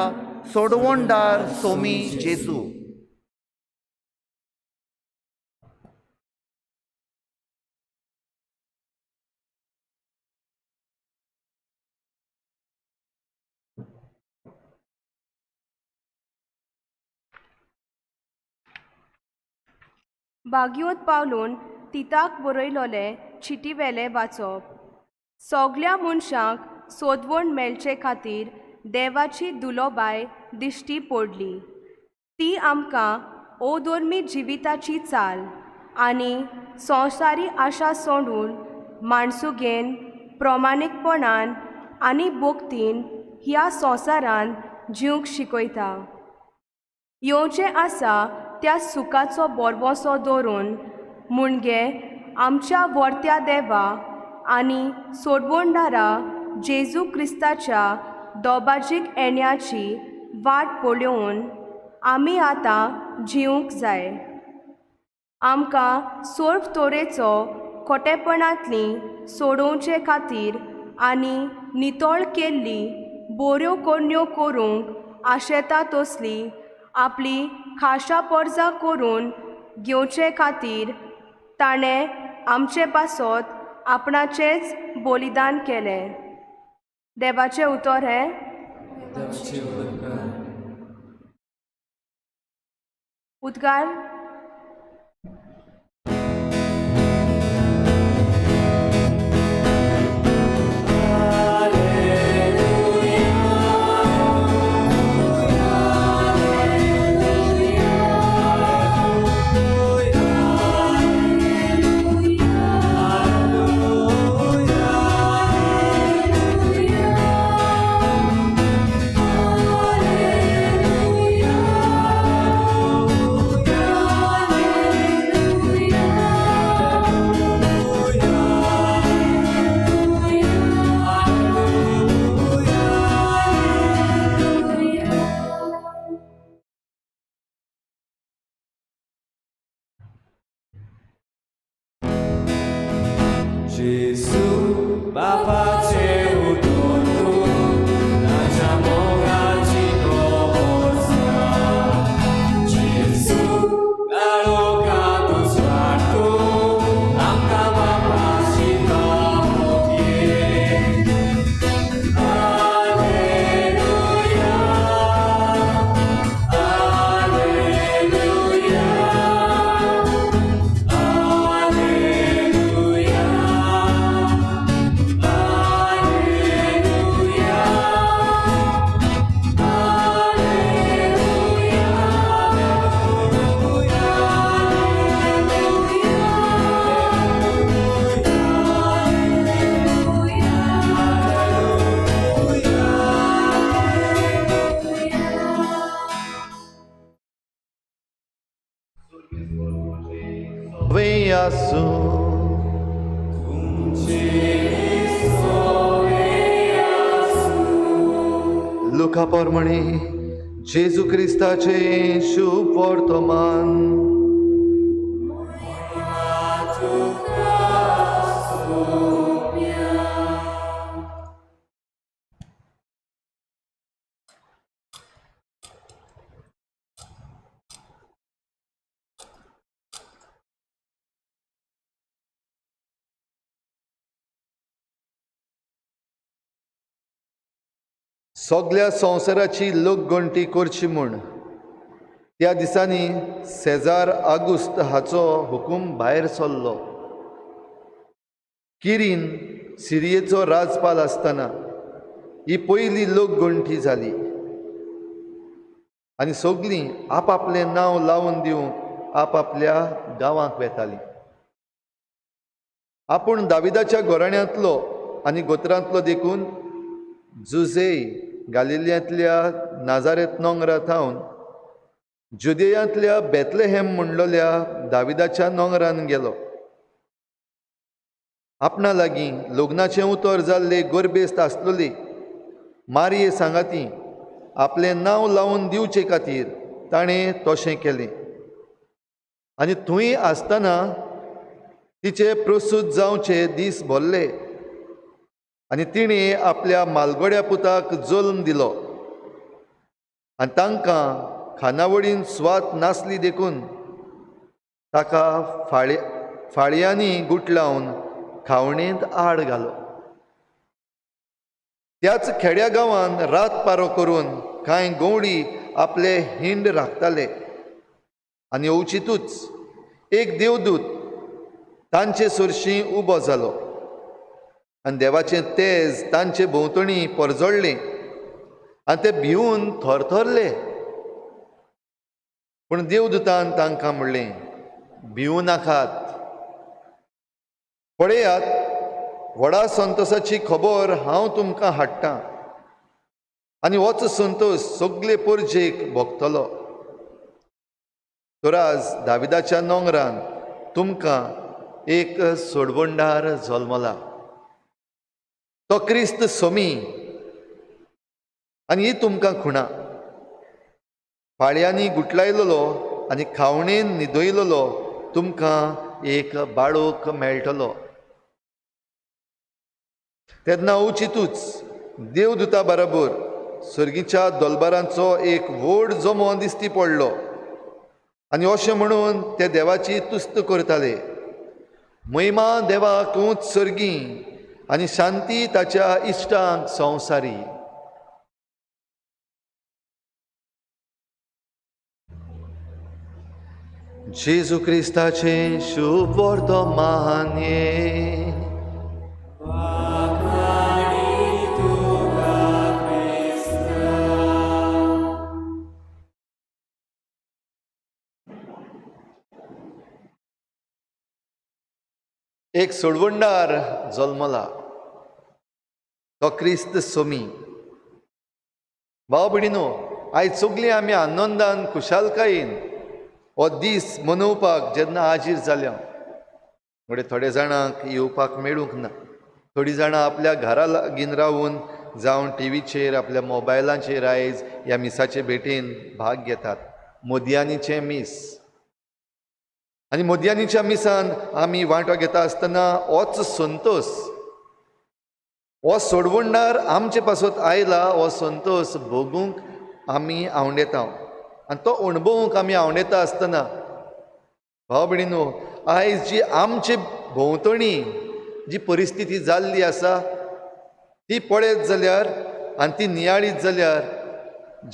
सोडवणदार सोमी जेजू. बागयोत पावलून तिताक बरयलोले चिटीवेले वाचप. सगल्या मनशांक सोदवण मेळचे खातीर देवाची दुलोबाय दिश्टी पडली. ती आमकां ओधर्मी जिविताची चाल आनी संवसारी आशा सोडून माणसुगेन प्रमाणीकपणान आनी भक्तीन ह्या संवसारान जिवंक शिकयता. येवचें आसा त्या सुखाचो बोरवसो दवरून मुणगे आमच्या वर्त्या देवा आनी सोडवणदारा जेजू क्रिस्ताच्या दोबाजीक येण्याची वाट पळोवन आमी आतां जिवंक जाय. आमकां सर्व तरेचो खोटेपणांतली सोडोवचे खातीर आनी नितळ केल्ली बऱ्यो करण्यो करूंक आशेता तसली आपली खाशा पोरजां करून घेवचे खातीर ताणें आमचे पासत आपणाचेंच बलिदान केलें. देवाचें उतर हें. उद्गार. Gesù, Papa c'è un tutto, la moraci cosa. Gesù, la locato sparto, anche papà si Alleluia, alleluia, alleluia. लुका प्रमाणे जेजू क्रिस्ताचे शुभ वर्तमान. सगल्या संवसाराची लोकगणती करची म्हूण त्या दिसांनी सेजार आगुस्त हाचो हुकूम भायर सरलो. किरीन सिरियेचो राजपाल आसतना ही पयली लोकगणती जाली आनी सगलीं आपआपलें नांव लावन दिवंक आपआपल्या गांवांक वेतालीं. आपूण दाविदाच्या घराण्यांतलो आनी गोत्रांतलो देखून जुझेय गालिल्यांतल्या नाजारेत नोंगरा थावन जुदेयांतल्या बेतलेहेम म्हणलोल्या दाविदाच्या नोंगरान गेलो. आपणा लागीं लग्नाचें उतर जाल्ले गोरबेस्त आसलोली मारये सांगाती आपलें नांव लावन दिवचे खातीर ताणें तशें केलें. आनी थंय आसतना तिचे प्रसूत जावचे दीस भरले आनी तिणें आपल्या मालगोड्या पुताक जल्म दिलो. आनी तांकां खानावळीन स्वात नासली देखून ताका फाळयांनी गुटलावन खावणेंत आड घालो. त्याच खेड्या गांवान रात पारो करून कांय गवळी आपले हिंड राखताले आनी अवचितूच एक देवदूत तांचे सरशीं उबो जालो आनी देवाचें तेज तांचे भोंवतणी परजळ्ळें आनी ते भिवन थरथरले. पूण देवदूतान तांकां म्हणलें, भिवू नाकात, पळयात व्हडा संतोसाची खबर हांव तुमकां हाडटां आनी होच संतोश सगळे परजेक भोगतलो. तर आज दाविदाच्या नोंगरान तुमकां एक सोडवणदार जल्मला, तो क्रिस्त सोमी. आनी ही तुमकां खुणा, फाळयांनी गुटलायलेलो आनी खावणेन न्हिदयलेलो तुमकां एक बाळोक मेळटलो. तेन्ना अवचितूच देवदूता बरोबर सर्गीच्या दोलबारांचो एक व्हड जमो दिश्टी पडलो आनी अशें म्हणून ते देवाची तुस्त करताले, महिमा देवाक ऊंच सर्गी आनी शांती ताच्या इश्टांक संवसारी. जेजू क्रिस्ताचें शुभ वर्तमान. एक सोडवणदार जल्मला, तो क्रिस्त सोमी. भाव भयणीनो, आयज सगळीं आमी आनंदान खुशालकायेन हो दीस मनोवपाक जेन्ना आजीर जाल्या, म्हणजे थोडे जाणांक येवपाक मेळूंक ना, थोडीं जाणां आपल्या घरा लागीं रावून जावं टिवीचेर आपल्या मोबायलाचेर आयज ह्या मिसाचे भेटेन भाग घेतात. मोदयांनीचें मीस आनी मोदयांनीच्या मिसान आमी वांटो घेता आसतना होच संतोश, हो सोडवणदार आमचे पासत आयला, हो संतोश भोगूंक आमी आवंडेता आनी तो अणभवूंक आमी आवंडेता आसतना भाव भयणीनो, आयज जी आमचे भोंवतणी जी परिस्थिती जाल्ली आसा ती पळयत जाल्यार आनी ती नियाळीत जाल्यार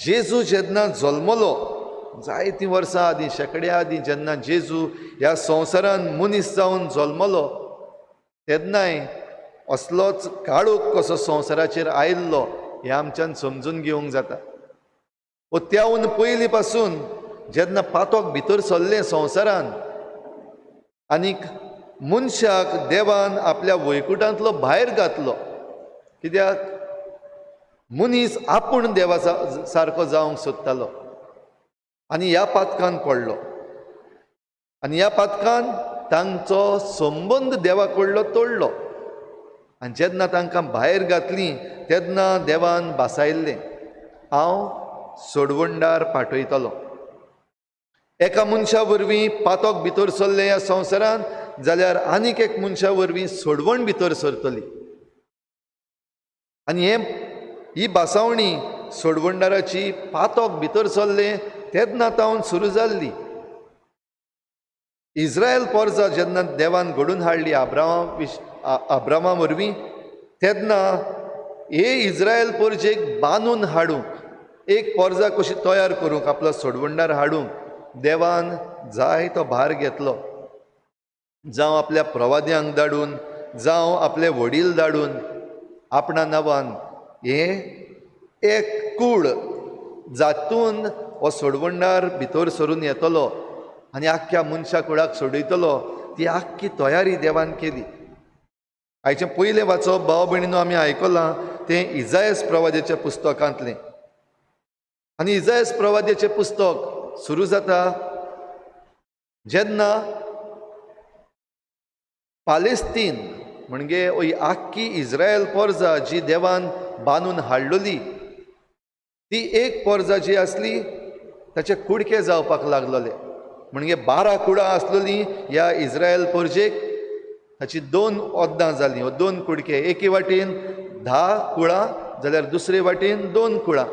जेजू जेन्ना जल्मलो जायतीं वर्सां आदीं, शेंकड्या आदीं जेन्ना जेजू ह्या संवसारान मनीस जावन जल्मलो तेन्नाय असलोच काळोख कसो संवसाराचेर आयिल्लो हें आमच्यान समजून घेवंक जाता. ओ त्याहून पयलीं पासून जेन्ना पातोक भितर सरलें संवसारान आनीक मनशाक देवान आपल्या वैकुटांतलो भायर घातलो, कित्याक मनीस आपूण देवा सारको जावंक सोदतालो आनी ह्या पातकान पडलो आनी ह्या पातकान तांचो संबंद देवा कडलो तोडलो. आनी जेन्ना तांकां भायर घातलीं तेन्ना देवान भासायल्लें, हांव सोडवणदार पाठयतलो. एका मनशा वरवीं पातक भितर सरलें ह्या संवसारान जाल्यार आनीक एक मनशा वरवीं सोडवण भितर सरतली. आनी हे ही भासावणी सोडवणदाराची पातक भितर सरलें तेन्ना तावन सुरू जाल्ली. इस्रायल पोरजा जेन्ना देवान घडून हाडली अब्रामा वरवीं तेन्ना हे इस्रायल पोरजेक बांदून हाडूंक, एक पोरजा कशी तयार करूंक, आपलो सोडवणदार हाडूंक देवान जाय तो भार घेतलो. जावं आपल्या प्रवाद्यांक धाडून, जावं आपले वडील धाडून आपणा नांवान हे एक कूळ जातून हो सोडवणदार भितर सरून येतलो आनी आख्ख्या मनशा कुळाक सोडयतलो, ती आख्खी तयारी देवान केली. आयचें पयलें वाचप भाव भयणीनो आमी आयकलां तें इजायस प्रवाद्याच्या पुस्तकांतलें. आनी इजायस प्रवाद्याचें पुस्तक सुरू जाता जेन्ना पालेस्तीन म्हणजे ही आख्खी इस्रायल पोरजा जी देवान बांदून हाडलेली ती एक पोरजा जी आसली ताचे कुडके जावपाक लागलेले. म्हणजे 12 कुडां आसलेलीं ह्या इस्रायल पोरजेक, ताची 2 ओद्दां जालीं, हो 2 कुडके, एके वाटेन 10 कुळां जाल्यार दुसरे वाटेन 2 कुळां.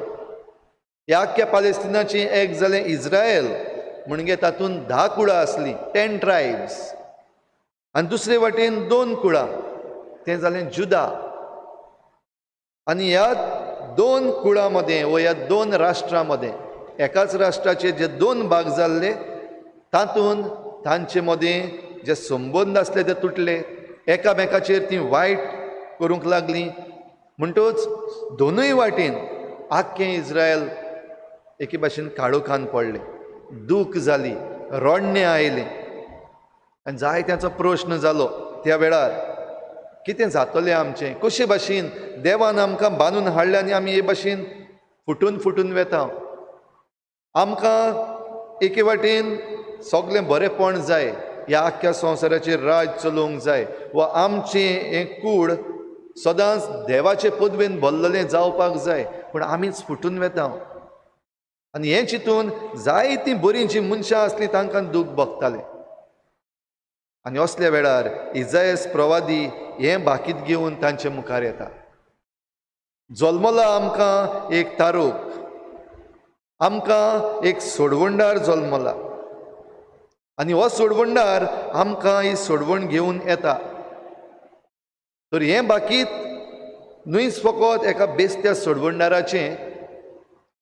ह्या आख्ख्या पालेस्तिनाचें एक जालें इस्रायल म्हणजे तातूंत 10 कुळां आसलीं, 10 ट्रायब्स, आनी दुसरे वाटेन 2 कुळां तें जालें जुदा. आनी ह्या 2 कुळां मदें वो ह्या 2 राष्ट्रां मदें एकाच राष्ट्राचे जे 2 भाग जाल्ले तातूंत तांचे मदें जे संबंद आसले ते तुटले, एकामेकाचेर ती वायट करूंक लागलीं. म्हणटच दोनूय वाटेन आख्खें इस्रायल एके भाशेन काळोखान पडलें, दूख जाली, रडणें आयलें. आनी जायत्यांचो प्रश्न जालो त्या वेळार, कितें जातलें आमचें, कशे भाशेन देवान आमकां बांदून हाडलें आनी आमी हे भाशेन फुटून फुटून वेता. आमकां एके वाटेन सगळें बरेंपण जाय, ह्या आख्ख्या संवसाराचेर राज चलोवंक जाय वा आमचें हें कूड सदांच देवाचे पदवेन भरलेलें जावपाक जाय, पूण आमीच फुटून वेता. आनी हें चिंतून जायतीं बरीं जीं मनशां आसलीं तांकां दूख भोगतालें. आनी असल्या वेळार इजायस प्रवादी हें बाकीत घेवन तांचे मुखार येता. जल्मला आमकां एक तारूक, आमकां एक सोडवणदार जल्मला आनी हो सोडवणदार आमकां ही सोडवण घेवन येता. तर हें बाकीत न्हयच फकत एका बेस्त्या सोडवणदाराचें,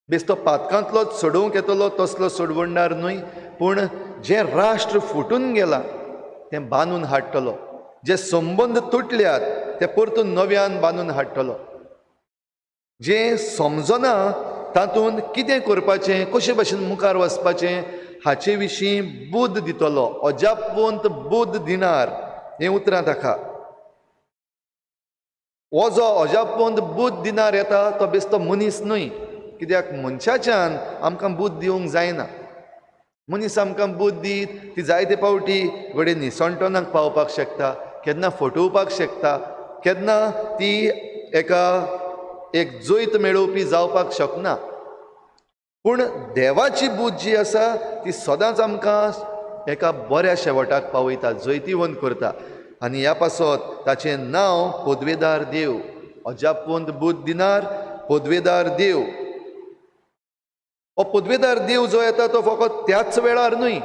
बेस्तो पातकांतलोच सोडोवंक येतलो तसलो सोडवणदार न्हय, पूण जें राष्ट्र फुटून गेलां तें बांदून हाडटलो, जे संबंद तुटल्यात ते परतून नव्यान बांदून हाडटलो, जें समजना तातूंत कितें करपाचें, कशे भाशेन मुखार वचपाचें हाचे विशीं बुद्द दितलो. अजापवंत बुद्द दिनार हें उतरां ताका. हो जो अजापवंत बुद्द दिनार येता तो बेस्तो मनीस न्हय, कित्याक मनशाच्यान आमकां बुद्द दिवंक जायना. मनीस आमकां बुद्द दीत ती जायते फावटी घडये निसणटणाक पावपाक शकता, केन्ना फटोवपाक शकता, केन्ना ती एका एक जैत मेळोवपी जावपाक शकना. पूण देवाची बुद्द जी आसा ती सदांच आमकां एका बऱ्या शेवटाक पावयता, जैतिवंत करता. आनी ह्या पासत ताचें नांव पदवेदार देव, अजापवंत बुद्द दिनार पदवेदार देव. हो पदवेदार देव जो येता तो फकत त्याच वेळार न्हय,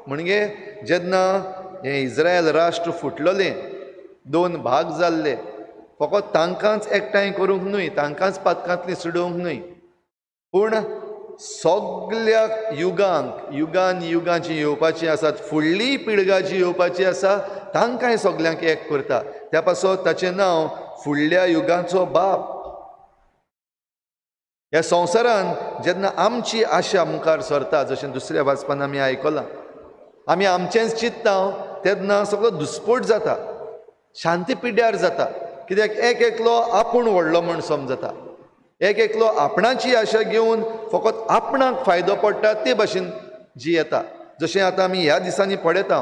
म्हणजे जेन्ना हें इस्रायल राष्ट्र फुटलेलें, 2 भाग जाल्ले, फकत तांकांच एकठांय करूंक न्हय, तांकांच पातकांतलीं सोडोवंक न्हय, पूण सगल्या युगांक, युगान युगां जीं येवपाचीं आसात, फुडली पिळगां जी येवपाची आसा तांकांय सगल्यांक एक करता. त्या पासत ताचें नांव फुडल्या युगांचो बाप. ह्या संवसारान जेन्ना आमची आशा मुखार सरता, जशें दुसऱ्या वाचपान आमी आयकलां, आमी आमचेंच चिंतता तेन्ना सगळो दुस्पोट जाता, शांती पिड्ड्यार जाता, कित्याक एक एकलो आपूण व्हडलो म्हूण समजता, एक एकलो आपणाची आशा घेवन फकत आपणाक फायदो पडटा ते भाशेन जी येता. जशें आतां आमी ह्या दिसांनी पळयता,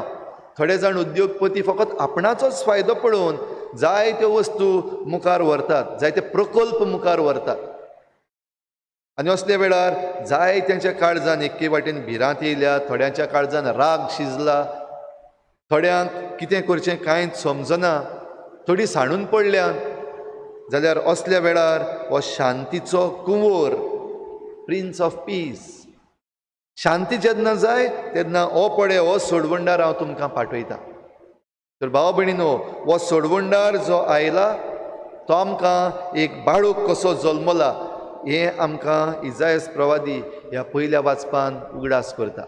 थोडे जाण उद्योगपती फकत आपणाचोच फायदो पळोवन जायत्यो वस्तू मुखार व्हरतात, जायते प्रकल्प मुखार व्हरतात. आनी असल्या वेळार जायत्यांच्या काळजान एके वाटेन भिरांत येयल्या, थोड्यांच्या काळजान राग शिजला, थोड्यांक कितें करचें कांयच समजना, थोडीं सांडून पडल्यात. जाल्यार असल्या वेळार हो शांतीचो कुंवर, प्रिन्स ऑफ पीस, शांती जेन्ना जाय तेन्ना हो पळय हो सोडवणदार हांव तुमकां पाठयता. तर भाव भयणीनो, हो सोडवणदार जो आयला तो आमकां एक बाळूक कसो जल्मला हें आमकां इजायस प्रवादी ह्या पयल्या वाचपान उगडास करता.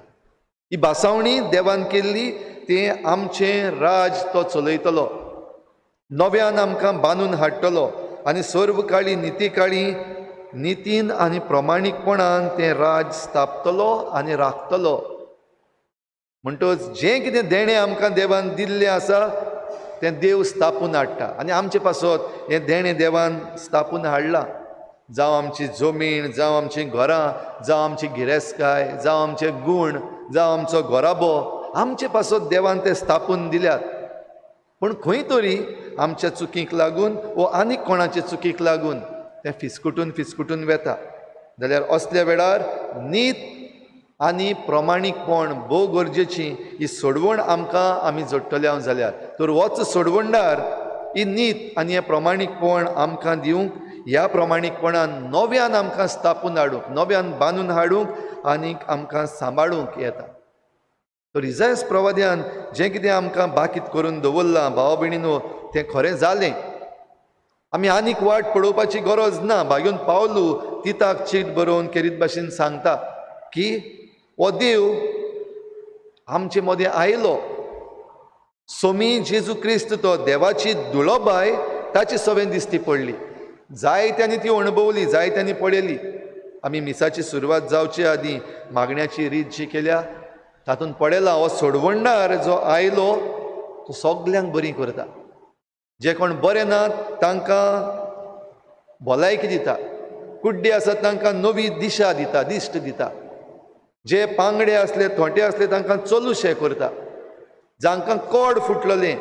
ही भासावणी देवान केल्ली, तें आमचें राज तो चलयतलो, नव्यान आमकां बांदून हाडटलो आनी सर्व काळी निती काळी नितीन आनी प्रमाणीकपणान तें राज स्थापतलो आनी राखतलो. म्हणटच जें कितें देणें आमकां देवान दिल्लें आसा तें देव स्थापून हाडटा. आनी आमचे पासत हें देणें देवान स्थापून हाडलां. जावं आमची जमीन, जावं आमचीं घरां, जावं आमची गिरेस्तकाय, जावं आमचे गूण, जावं आमचो घराबो, आमचे पासत देवान ते स्थापून दिल्यात. पूण खंय तरी आमच्या चुकीक लागून वो आनीक कोणाचे चुकीक लागून तें फिसकुटून फिसकुटून वेता. जाल्यार असल्या वेळार नीत आनी प्रमाणीकपण भोव गरजेची. ही सोडवण आमकां आमी जोडटले हांव जाल्यार तर होच सोडवणदार ही नीत आनी हें प्रमाणीकपण आमकां दिवंक, ह्या प्रमाणीकपणान नव्यान आमकां स्थापून हाडूंक, नव्यान बांदून हाडूंक आनीक आमकां सांबाळूंक येता. तर इजायस प्रवाद्यान जें कितें आमकां बाकीत करून दवरलां भावा भयणीनो, तें खरें जालें. आमी आनीक वाट पळोवपाची गरज ना. भाग्योन पावलू तिताक चीट बरोवन केरीत भाशेन सांगता की हो देव आमचे मदें आयलो. सोमी जेजू क्रिस्त तो देवाची दुळोबाय ताची सवें दिसती पडली. जायत्यांनी ती अणभवली, जायत्यांनी पळयली. आमी मिसाची सुरवात जावचे आदीं मागण्याची रीत जी केल्या तातूंत पळयला हो सोडवणदार जो आयलो तो सगल्यांक बरी करता. जे कोण बरे नात तांकां भलायकी दिता, कुड्डे आसात तांकां नवी दिशा दिता, दिश्ट दिता, जे पांगडे आसले थोंटे आसले तांकां चलूशे करता, जांकां कोड फुटलेलें,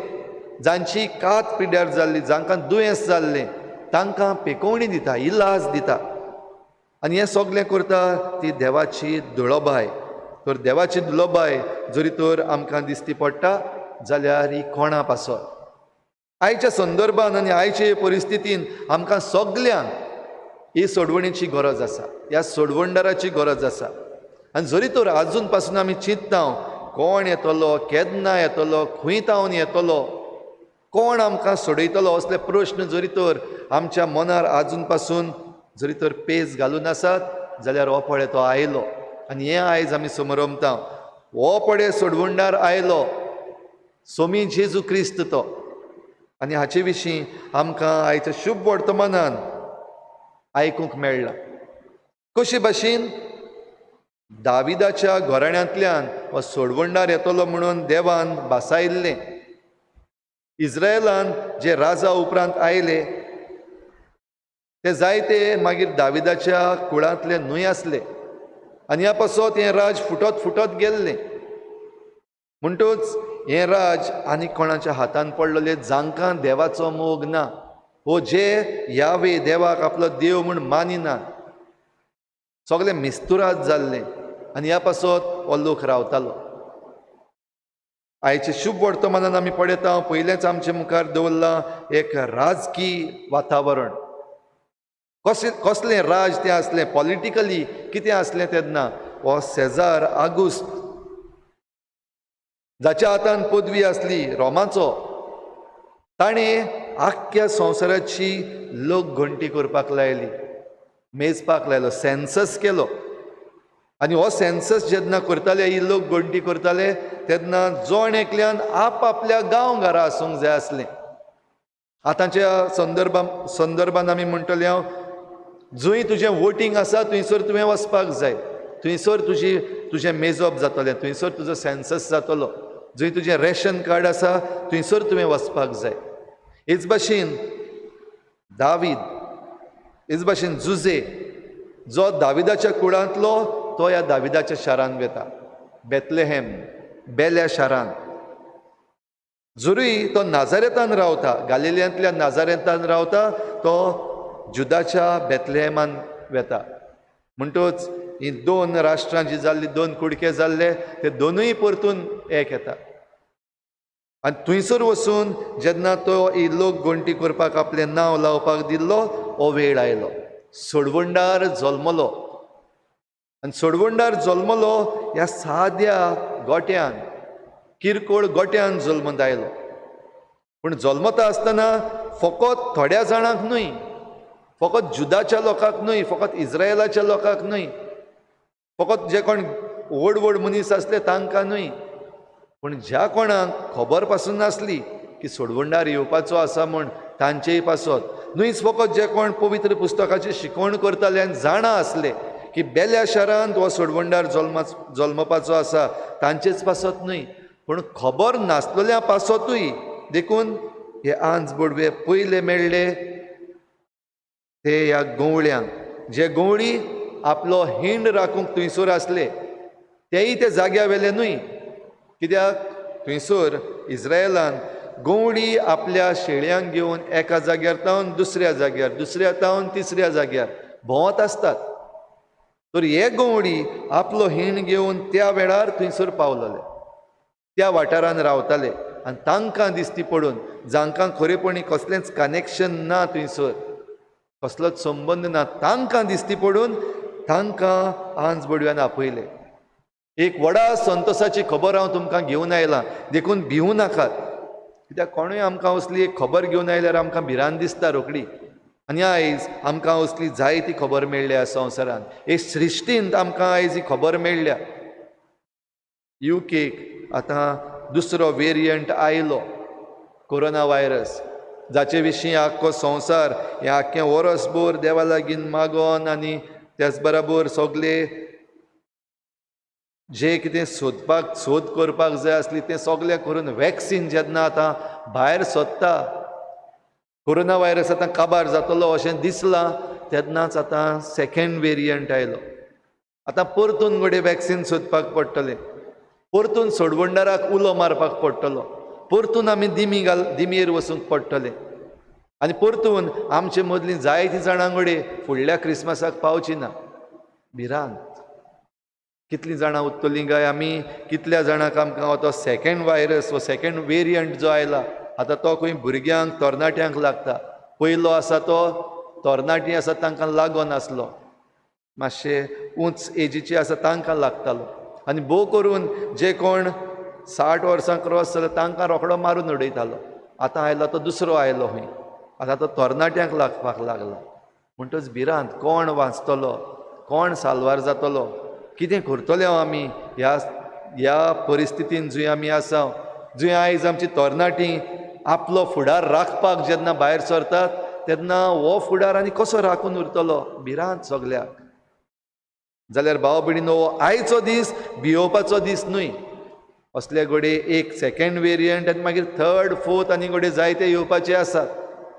जांची कात पिड्यार जाल्ली, जांकां दुयेंस जाल्लें तांकां पेकोवणी दिता, इलाज दिता. आनी हें सगळें करता ती देवाची दुळोबाय. तर देवाची दुळोबाय जरी तर आमकां दिसती पडटा जाल्यार ही कोणा पासत आयच्या संदर्भान आनी आयचे परिस्थितीन आमकां सगल्यांक ही सोडवणीची गरज आसा, ह्या सोडवणदाराची गरज आसा. आनी जरी तर आजून पासून आमी चिंतता कोण येतलो, केन्ना येतलो, खंय तावन येतलो, कोण आमकां सोडयतलो, असले प्रश्न जरी तर आमच्या मनार आजून पासून जरी तर पेज घालून आसात जाल्यार हो पळय तो आयलो. आनी हें आयज आमी समरमता, हो पळय सोडवणदार आयलो, सोमी जेजू क्रिस्त तो. आनी हाचे विशीं आमकां आयच्या शुभ वर्तमानान आयकूंक मेळ्ळां. कशे भाशेन दाविदाच्या घराण्यांतल्यान हो सोडवणदार येतलो म्हणून देवान भासायिल्लें. इस्रायलान जे राजा उपरांत आयले ते जायते मागीर दाविदाच्या कुळांतले न्हय आसले आनी ह्या पासत हें राज फुटत फुटत गेल्लें. म्हणटूच हें राज आनी कोणाच्या हातान पडलेलें जांकां देवाचो मोग ना, वो जे यावे देवाक आपलो देव म्हूण मानिना, सगळे मिस्तुराद जाल्ले आनी ह्या पासत हो लोक रावतालो. आयचे शुभ वर्तमानान आमी पळयता पयलेंच आमचे मुखार दवरलां एक राजकी वातावरण. कसलें राज तें आसलें, पॉलिटिकली कितें आसलें तेन्ना, हो सेजार आगुस्त जाच्या हातान पदवी आसली रोमाचो, ताणें आख्ख्या संवसाराची लोकगणती करपाक लायली, मेजपाक लायलो, सेन्सस केलो. आनी हो सेन्सस जेन्ना करताले, ही लोकगणती करताले तेन्ना जण एकल्यान आपआपल्या गांव घरा आसूंक जाय आसलें. आतांच्या संदर्भान आमी म्हणटले हांव, जंय तुजें वोटींग आसा थंयसर तुवें वचपाक जाय, थंयसर तुजें मेजप जातलें, थंयसर तुजो सेन्सस जातलो, जंय तुजें रेशन कार्ड आसा थंयसर तुवें वचपाक जाय. हेच भाशेन दावीद, हेच भाशेन जुजे जो दाविदाच्या कुळांतलो तो ह्या दाविदाच्या शारान वेता, बेतलेहेम बेल्या शारान. जरूय तो नाजारेतान रावता, गालिलियांतल्या नाजारेतान रावता, तो जुदाच्या बेतलेहेमान वेता. म्हणटूच ही दोन राष्ट्रां जी जाल्ली, दोन कुडके जाल्ले, ते दोनूय परतून एक येता. आनी थंयसर वचून जेन्ना तो ही लोकगणती करपाक आपलें नांव लावपाक दिल्लो हो वेळ आयलो, सोडवणदार जल्मलो. आनी सोडवणदार जल्मलो ह्या साद्या गोट्यान, किरकोळ गोट्यान जल्मत आयलो. पूण जल्मता आसतना फकत थोड्या जाणांक न्हय, फकत जुदाच्या लोकांक न्हय, फकत इस्रायलाच्या लोकांक न्हय, फकत जे कोण व्हड व्हड मनीस आसले तांकां न्हय, पूण ज्या कोणाक खबर पासून नासली की सोडवणदार येवपाचो आसा म्हूण तांचेय पासत न्हयच, फकत जे कोण पवित्र पुस्तकाची शिकवण करताले आनी जाणा आसले की बेल्या शारांत हो सोडवणदार जल्मपाचो आसा तांचेच पासत न्हय, पूण खबर नासलेल्या पासतूय. देखून हे आंज बोडवे पयले मेळ्ळे ते ह्या गवळ्यांक, जे गवळी आपलो हिंड राखूंक थंयसर आसले, तेय ते जाग्या वेले न्हय. कित्याक थंयसर इस्रायलान गवळी आपल्या शेळयांक घेवन एका जाग्यार तावन दुसऱ्या जाग्यार, दुसऱ्या तावन तिसऱ्या जाग्यार भोंवत आसतात. तर हे गवळी आपलो हिंड घेवन त्या वेळार थंयसर पावलेले, त्या वाठारान रावताले आनी तांकां दिसती पडून, जांकां खरेपणी कसलेंच कनेक्शन ना थंयसर, कसलोच संबंद ना, तांकां दिसती पडून तांकां आंज बडव्यान आपयले. एक व्हडा संतोसाची खबर हांव तुमकां घेवन आयलां, देखून भिवूं नाकात. कित्याक कोणूय आमकां असली एक खबर घेवन आयल्यार आमकां भिरांत दिसता रोखडी. आनी आयज आमकां असली जायती खबर मेळ्ळ्या संवसारांत, एक सृश्टींत आमकां आयज ही खबर मेळ्ळ्या. युकेक आतां दुसरो वेरियंट आयलो, कोरोना व्हायरस, जाचे विशीं आख्खो संवसार हें आख्खें वरसभर देवा लागीं मागोन आनी त्याच बराबर सगळे जे कितें सोदपाक सोद करपाक जाय आसली तें सगळें करून वॅक्सीन जेन्ना आतां भायर सोदता, कोरोना व्हायरस आतां काबार जातलो अशें दिसलां, तेन्नाच आतां सेकेंड वेरियंट आयलो. आतां परतून घडये वॅक्सीन सोदपाक पडटलें, परतून सोडवणदाराक उलो मारपाक पडटलो, परतून आमी दिमी घाल दिमयेर वचूंक पडटलें आनी परतून आमचे मदलीं जायतीं जाणां घडये फुडल्या क्रिसमसाक पावची ना. भिरांत. कितलीं जाणां उरतलीं काय आमी, कितल्या जाणांक आमकां तो सेकेंड व्हायरस वो सेकेंड वेरियंट जो आयला आतां तो खंय भुरग्यांक तरणाट्यांक लागता. पयलो आसा तो तरणाटीं आसा तांकां लागून आसलो, मातशे उंच एजीचे आसा तांकां लागतालो, आनी भोव करून जे कोण 60 वर्सां क्रॉस जाल्यार तांकां रोखडो मारून उडयतालो. आतां आयलो तो दुसरो आयलो खंय, आतां तो तरणाट्यांक लागपाक लागला. म्हणटच भिरांत, कोण वाचतलो, कोण साल्वार जातलो, कितें करतले आमी ह्या ह्या परिस्थितीन जंय आमी आसा, जंय आयज आमची तरणाटीं आपलो फुडार राखपाक जेन्ना भायर सरतात तेन्ना हो फुडार आनी कसो राखून उरतलो, भिरांत सगल्याक. जाल्यार भाव भयणीनो, हो आयचो दीस भियोवपाचो दीस न्हय. असले घडये एक सेकेंड वेरियंट आनी मागीर थर्ड फोर्थ आनी घडये जायते येवपाचे आसात.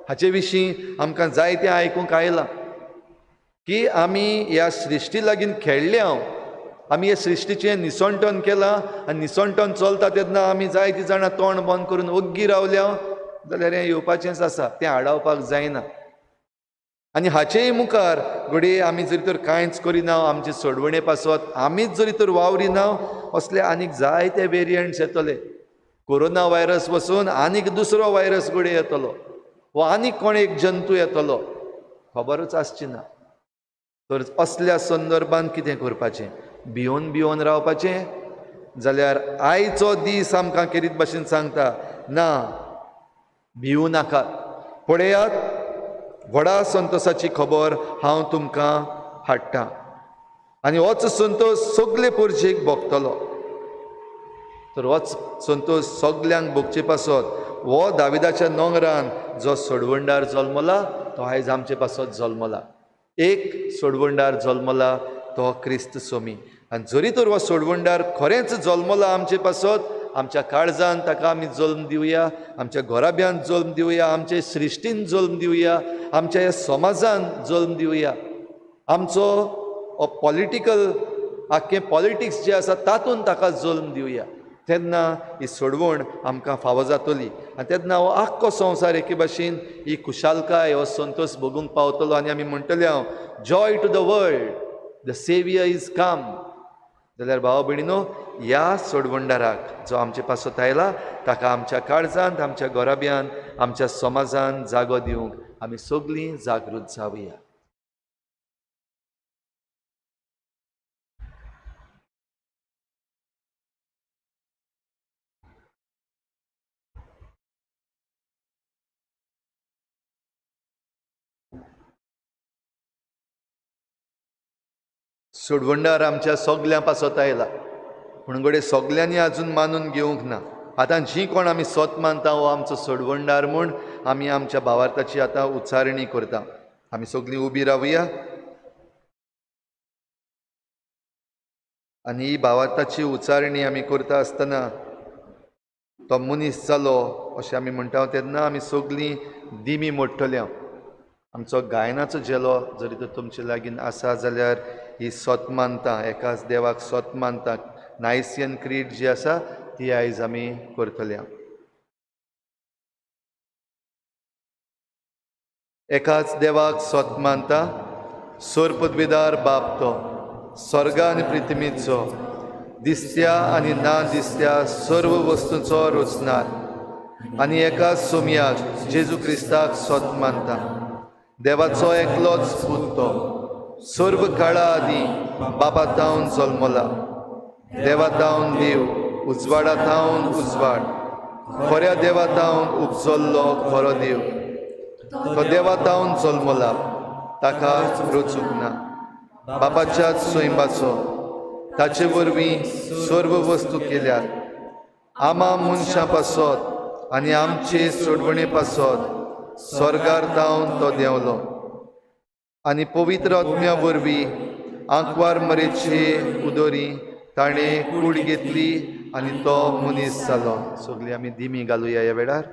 हाचे विशीं आमकां जायतें आयकूंक आयलां की आमी ह्या सृश्टी लागीं खेळ्ळे, आमी हे सृश्टीचें निसणटन केलां आनी निसणटन चलता तेन्ना आमी जायतीं जाणां तोंड बंद करून ओग्गी रावल्या जाल्यार हें येवपाचेंच आसा, तें आडावपाक जायना. आनी हाचेय मुखार घडये आमी जरी तर कांयच करिना, आमचे सोडवणे पासत आमीच जरी तर वावरिना, असले आनीक जायते वेरियंट्स येतले. कोरोना व्हायरस वचून आनीक दुसरो व्हायरस घडये येतलो वा आनीक कोण एक जंतू येतलो, खबरूच आसची ना. तर असल्या संदर्भान कितें करपाचें, भियोन भियोन रावपाचें? जाल्यार आयचो दीस आमकां केरीत भाशेन सांगता, ना, भिवूं नाकात. पळयात, व्हडा संतोसाची खबर हांव तुमकां हाडटा आनी होच संतोस सगळे परजेक भोगतलो. तर होच संतोस सगल्यांक भोगचे पासत हो दाविदाच्या नोंगरान जो सोडवणदार जल्मला तो आयज आमचे पासत जल्मला. एक सोडवणदार जल्मला तो क्रिस्त सोमी. आनी जरी तर हो सोडवणदार खरेंच जल्मला आमचे पासत, आमच्या काळजान ताका आमी जल्म दिवया, आमच्या घराब्यान जल्म दिवया, आमचे सृश्टीन जल्म दिवया, आमच्या ह्या समाजान जल्म दिवया. आमचो पॉलिटिकल आख्खें पॉलिटिक्स जें आसा तातूंत ताका जल्म दिवया. तेन्ना ही सोडवण आमकां फावो जातली आनी तेन्ना हो आख्खो संवसार एके भाशेन ही खुशालकाय, हो संतोश भोगूंक पावतलो आनी आमी म्हणटले हांव, joy to the world, the saviour is come. जाल्यार भाव भयणीनो, ह्या सोडवणदाराक जो आमचे पासत आयला ताका आमच्या काळजांत, आमच्या घराब्यान, आमच्या समाजान जागो दिवंक आमी सगळीं जागृत जावया. सोडवणदार आमच्या सगल्यां पासत आयला, पूण घडये सगल्यांनी आजून मानून घेवंक ना. आतां जी कोण आमी सोत मानता हो आमचो सोडवणदार म्हूण आमी आमच्या भावार्थाची आतां उच्चारणी करता. आमी सगळीं उबी रावया आनी ही भावार्थाची उच्चारणी आमी करता आसतना तो मनीस जालो अशें आमी म्हणटा तेन्ना आमी सगळीं दिमी मोडटले. आमचो गायनाचो झेलो जरी तर तुमचे लागीं आसा जाल्यार ही सत मानता, एकाच देवाक सत मानता, नायसियन क्रीड जी आसा ती आयज आमी करतले. एकाच देवाक सत मानता, सोर पदवीदार बाप तो, स्वर्ग आनी पृथ्वीचो, दिसत्या आनी ना दिसत्या सर्व वस्तूंचो रचणार, आनी एका सोमयाक जेजू क्रिस्ताक सत मानता, देवाचो एकलोच पूत तो, सर्व काळा आदीं बापा तावन जल्मला, देवा तावन देव, उजवाडा तावन उजवाड, खऱ्या देवा तावन उपजल्लो खरो देव, तो देवा तावन जल्मला, ताका रचूंक ना, बापाच्याच स्वयंबाचो, ताचे वरवीं सर्व वस्तू केल्यात, आमा मनशां पासत आनी आमचे सोडवणे पासत स्वर्गार तावन तो देंवलो, आनी पवित्र आत्म्या वरवीं आंकवार मरेचे उदोरी ताणें कूड घेतली आनी तो मनीस जालो. सगळीं आमी दिमी घालुया ह्या वेळार.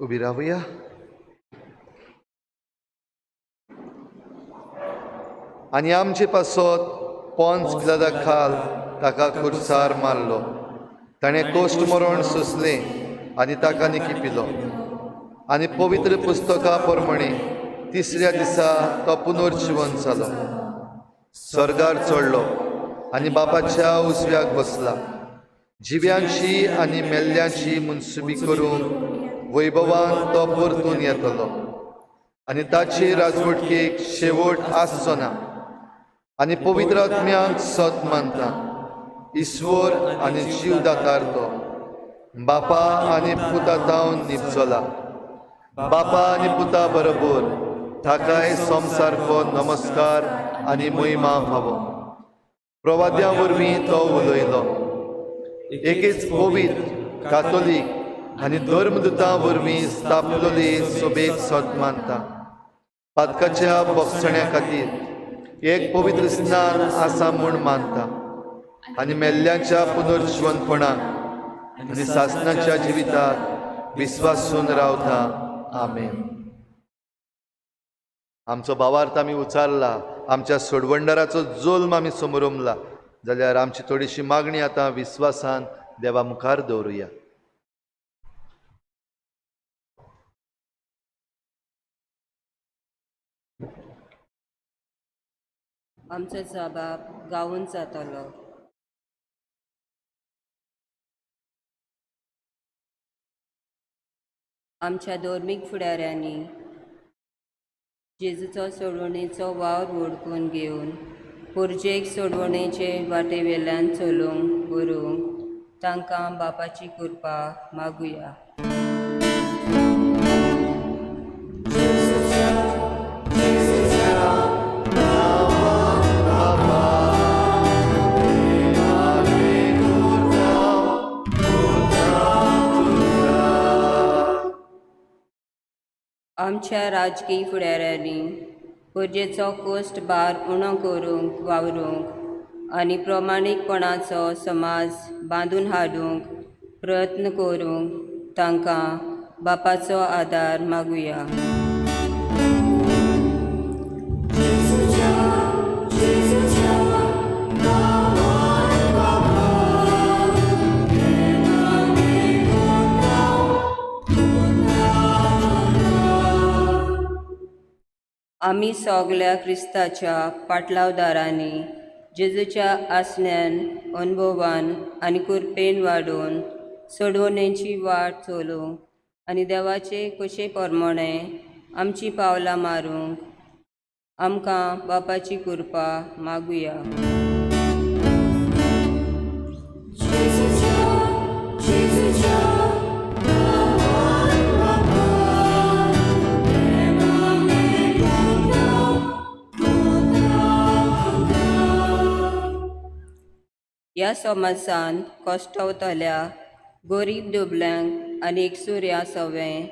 उबी रावया. आनी आमचे पासत पोंच पिलादा खाल ताका खुर्सार मारलो, ताणें कोश्ट मरण सोंसलें आनी ताका निकिपिलो, आनी पवित्र पुस्तका प्रमाणे तिसऱ्या दिसा तो पुनर्जिवन जालो, स्वर्गार चडलो आनी बापाच्या उजव्याक बसला, जिव्यांची आनी मेल्ल्यांची मुनसुबी करूंक वैभवान तो परतून येतलो, आनी ताचे राजवटकेक शेवट आसचो ना, आनी पवित्र आत्म्यांक सत मानता, ईश्वर आनी जीव दातार तो, बापा आनी पुता तावन निपजला, बापा आनी पुता बरोबर ताकाय संवसारको नमस्कार आनी महिमा फावो. प्रवाद्या वरवीं तो उलयलो, एकेच पवित्र कातोलीक आनी धर्मदुतां वरवीं स्थापलेली सोबेक सत मानता, पातकाच्या बोगसण्या खातीर एक पवित्र स्नान आसा म्हूण मानता, आनी मेल्ल्यांच्या पुनर्जिवनपणाक आनी सासणाच्या जिविताक विस्वासून रावता. आमेन. आमचो भावार्थ आमी उचारला, आमच्या सोडवणदाराचो जोल्म आमी समरमला जाल्यार आमची थोडीशी मागणी आतां विस्वासान देवा मुखार दवरुया. आमचो जबाब गावून जातलो. आमच्या धर्मीक फुडाऱ्यांनी जेजूचो सोडवणेचो वावर वळखून घेवन पुरजेक सोडवणेचे वाटेवेल्यान चलूंक बरोवंक तांकां बापाची कृपा मागुया. आमच्या राजकीय फुडाऱ्यांनी पुरजेचो कोश्ट भार उणो करूंक वावरूंक आनी प्रमाणीकपणाचो समाज बांदून हाडूंक प्रयत्न करूंक तांकां बापाचो आदार मागुया. आमी सगल्या क्रिस्ताच्या पाटलावदारांनी जेजूच्या आसण्यान अनुभवान आनी कृपेन वाडोवन सोडवणेची वाट चलोवंक आनी देवाचे कशे प्रमाणे आमची पावलां मारूंक आमकां बापाची कृपा मागुया. ह्या समाजांत कश्टवतल्या गोरीब दुबल्यांक आनी एकसुऱ्या सवें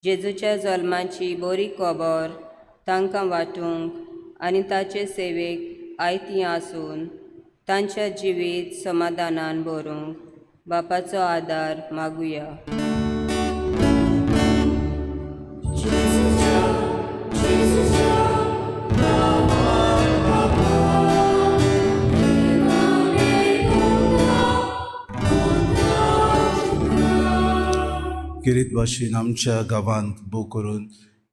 जेजूच्या जल्माची बरी खबर तांकां वांटूंक आनी ताचे सेवेक आयतीं आसून तांच्या जिवीत समाधानान भरूंक बापाचो आदार मागुया. गिरीत भाशेन आमच्या गांवांत भोव करून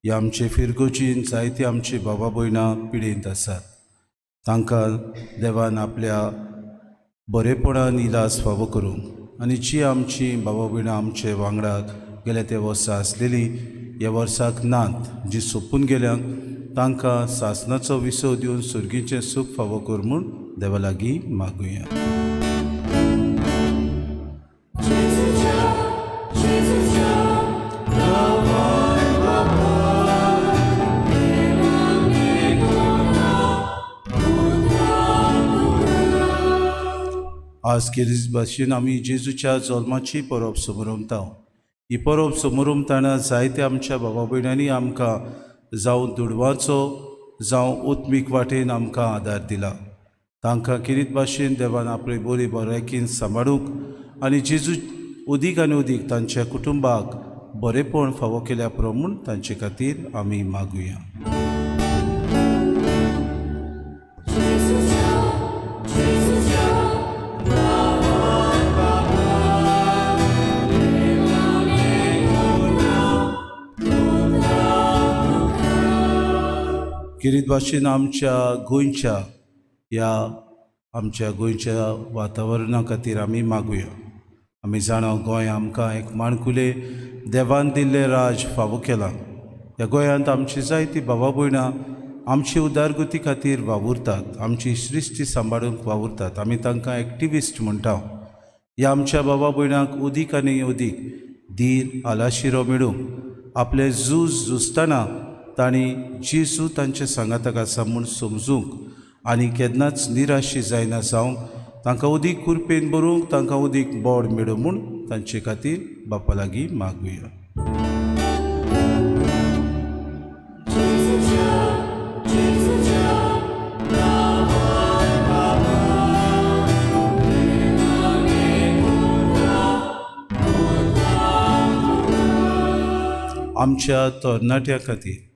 ह्या आमचे फिरगोजीन जायते आमचे बाबा भयणां पिडेंत आसात. तांकां देवान आपल्या बरेपणान इलाज फावो करूंक आनी जी आमची बाबा भयणां आमचे वांगडा गेल्या त्या वर्सा आसलेली ह्या वर्साक नात जी सोंपून गेल्यांक तांकां सासनाचो विसव दिवन सुर्गीचें सूख फावो कर म्हूण देवा लागीं मागुया. आज केरीस भाशेन आमी जेजूच्या जल्माची परब समरमता. ही परब समरमतना जायते आमच्या बाबा भयणांनी आमकां जावं दुडवाचो जावं उत्मीक वाटेन आमकां आदार दिला. तांकां किरीत भाशेन देवान आपली बरी बऱ्याकीन सांबाळूंक आनी जेजू उदीक आनी उदीक तांच्या कुटुंबाक बरेपण फावो केल्या पुरो म्हूण तांचे खातीर आमी मागुया. किरीत भाशेन आमच्या गोंयच्या ह्या आमच्या गोंयच्या वातावरणा खातीर आमी मागुया. आमी जाणा गोंय आमकां एक माणकुलें देवान दिल्लें राज फावो केलां. ह्या गोंयांत आमची जायती बाबा भयणां आमची उदारगती खातीर वावुरतात, आमची सृश्टी सांबाळूंक वावुरतात. आमी तांकां एक्टिविस्ट म्हणटा. ह्या आमच्या बाबा भयणांक उदीक आनी उदीक धीर आलाशिरो मेळूंक आपलें झूज झुजतना तांणी जेजू तांचे सांगाताक आसा म्हूण समजूंक आनी केन्नाच निराशी जायना जावंक तांकां उदीक कुरपेन भरूंक तांकां उदीक बोड मेळूं म्हूण तांचे खातीर बापा लागीं मागुया. आमच्या तरणाट्या खातीर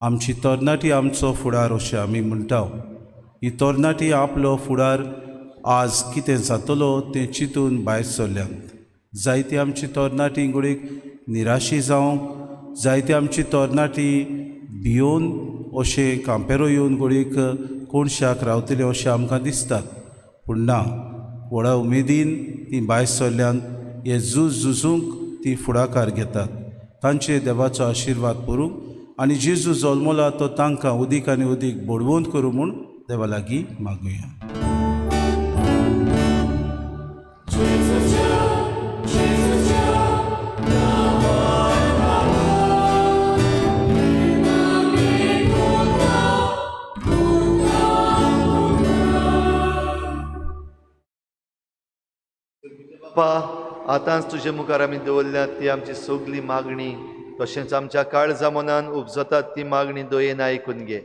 आमची तरणाटी आमचो फुडार अशें आमी म्हणटा. ही तरणाटी आपलो फुडार आज कितें जातलो तें चिंतून भायर सरल्यांत. जायती आमची तरणाटी घडयेक निराशी जावंक, जायती आमची तरणाटी भियोवन अशें कांपेरो येवन घडयेक कोणशाक रावतले अशें आमकां दिसतात. पूण ना, व्हडा उमेदीन ती भायर सरल्यान हें झूज झुजूंक ती फुडाकार घेतात. तांचे देवाचो आशिर्वाद करूंक आनी जेजू जल्मला तो तांकां उदीक आनी उदीक बडवंत करूं म्हूण देवा लागीं मागुया. बापा, आतांच तुजे मुखार आमी दवरल्यात ती आमची सगली मागणी तशेंच आमच्या काळजा मनान उपजतात ती मागणी दयेन आयकून घे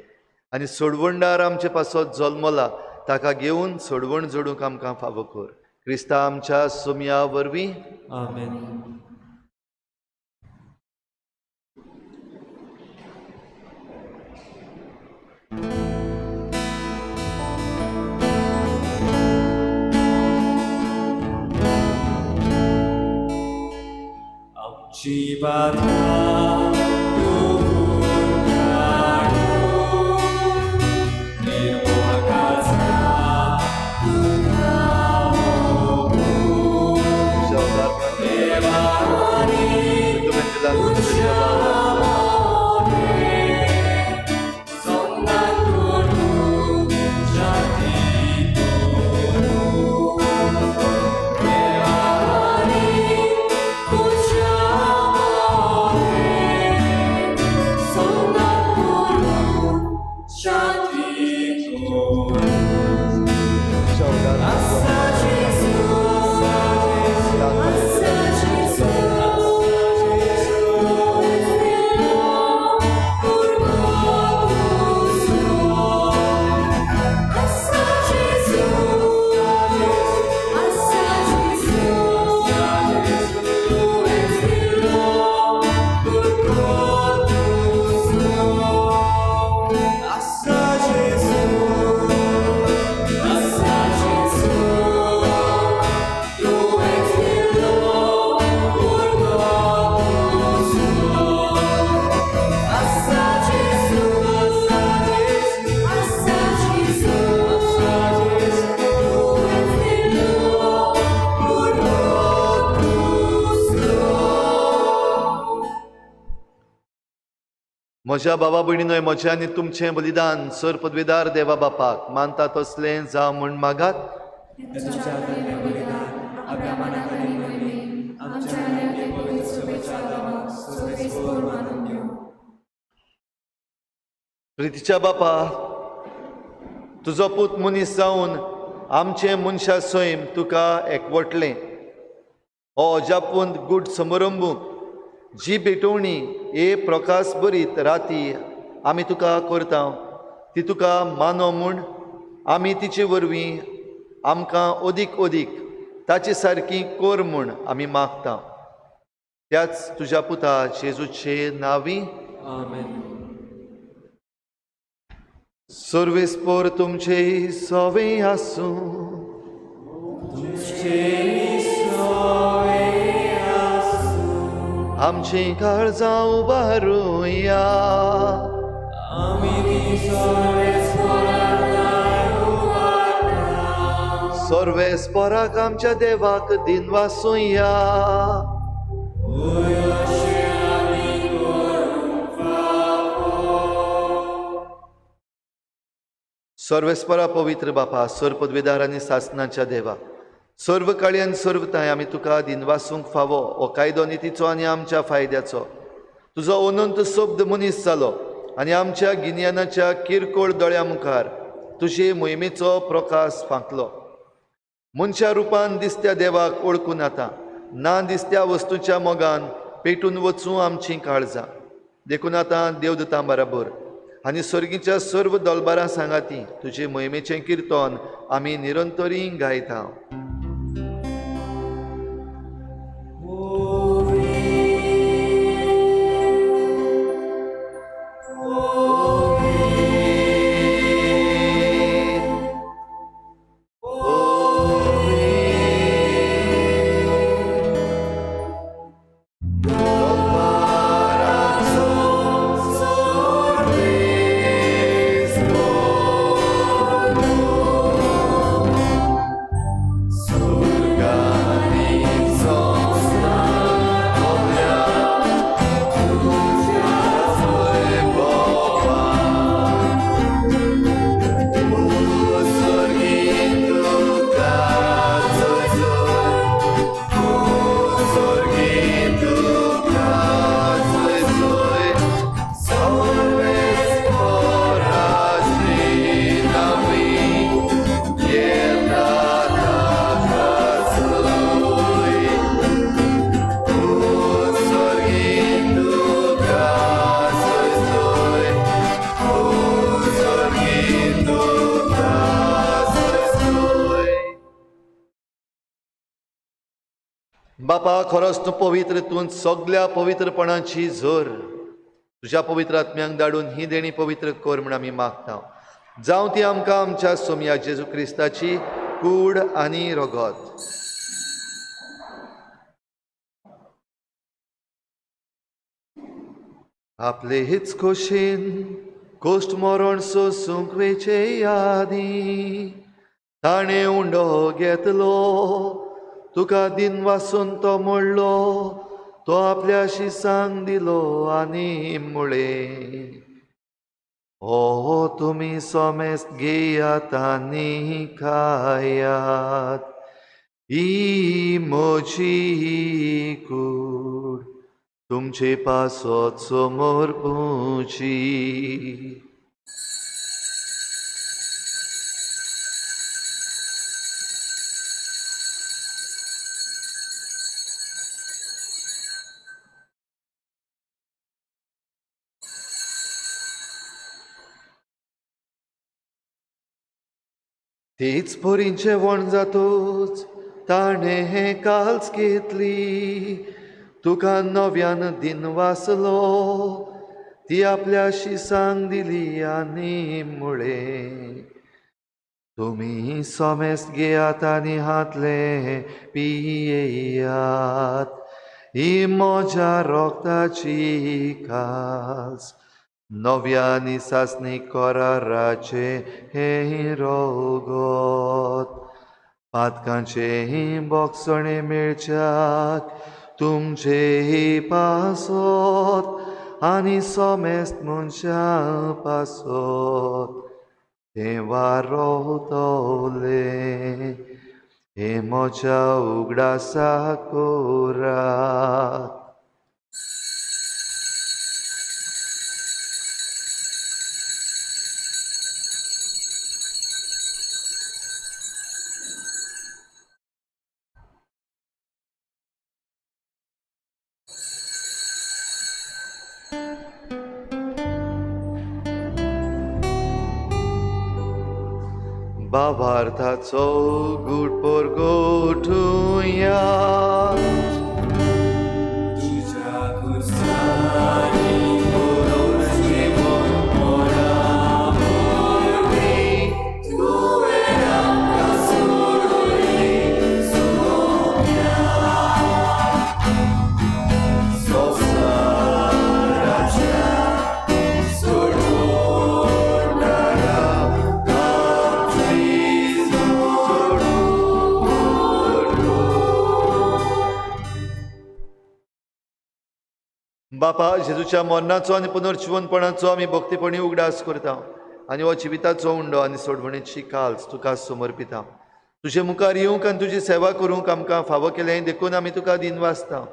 आनी सोडवणदार आमचे पासत जल्मला ताका घेवन सोडवण जोडूंक आमकां फावो कर. क्रिस्ता आमच्या सोमया वरवीं आमेन. आमची बाधा Ciao. म्हज्या बाबा भयणीनोय, म्हजें आनी तुमचें बलिदान सर पदवेदार देवा बापाक मानता तसलें जावं म्हूण मागात. प्रितीच्या बापा, तुजो पूत मनीस जावन आमचें मनशा सैम तुका एकवटलें. हो अजापूंत गूट समारंभूक जी भेटवणी हे प्रकाश बरीत राती आमी तुका करता ती तुका मानो म्हूण आमी तिचे वरवीं आमकां अदीक अदीक ताचे सारकी कर म्हूण आमी मागता. त्याच तुज्या पुता जेजूचे नांवी आमेन. सर्वेस्पोर तुमचे सवे आसूं. आमची काळजां उबारुया. सर्वेस्पोराक आमच्या देवाक दिनवासुया. सर्वेस्परा पवित्र बापा, सर्व पदवेदार आनी सासनाच्या देवा, सर्व काळी आनी सर्व तांय आमी तुका दिनवासूंक फावो. हो कायदो नितीचो आनी आमच्या फायद्याचो. तुजो अनंत शब्द मनीस जालो आनी आमच्या गिन्यानाच्या किरकोळ दोळ्या मुखार तुजे मोहिमेचो प्रकाश फांकलो. मनशा रुपान दिसत्या देवाक ओळखून आतां ना दिसत्या वस्तूच्या मोगान पेटून वचूं आमचीं काळजां. देखून आतां देवदूतां बराबर आनी सर्गीच्या सर्व दलबारां सांगाती तुजे मोहिमेचें किर्तन आमी निरंतरी गायता. बापा, खरोच तूं पवित्र, तूं सगल्या पवित्रपणाची झर. तुज्या पवित्र आत्म्यांक धाडून ही देणी पवित्र कर म्हूण आमी मागता. जावं ती आमकां आमच्या सोमया जेजू क्रिस्ताची कूड आनी रगत. आपले हीच खोशेन कोश्ट मरण सोसूंक वेचे यादी ताणें उंडो घेतलो. तुका दिन वासून तो मोडलो, तो आपल्या शिसांक दिलो आनी मुळे, ओ तुमी सोमेस्त घेयात आनी खायात, ही म्हजी कूड तुमचे पासत समोर पुची. तीच परी जेवण जातूच ताणें हें काल्स घेतली, तुका नव्यान दिन वासलो, ती आपल्या शिसांक दिली आनी मुळे, तुमी सोमेस्त घेयात आनी हातले पियेयात, ही म्हज्या रोगताची काल्स, नव्या आनी सासणी कराराचे हें रोगत, पातकांचें बोगसणें मेळच्याक तुमचे पासत आनी सोमेस्त मनशां पासत तें वारोवतलें हें म्हज्या उगडासा कोरात. भावार्थाचो गूट परगटुया. तुज्या खुर्सांनी पुरोवन मोरा वरवीं तुवें आमकां सोडयली सोम्या. संवसाराच्या सोडवणारा बापा, जेजूच्या मरणाचो आनी पुनर्जिवनपणाचो आमी भक्तीपणी उगडास करता आनी हो जिविताचो उंडो आनी सोडवणेची काल्स तुका समर्पिता. तुजे मुखार येवंक आनी तुजी सेवा करूंक आमकां फावो केलें देखून आमी तुका दिनवासता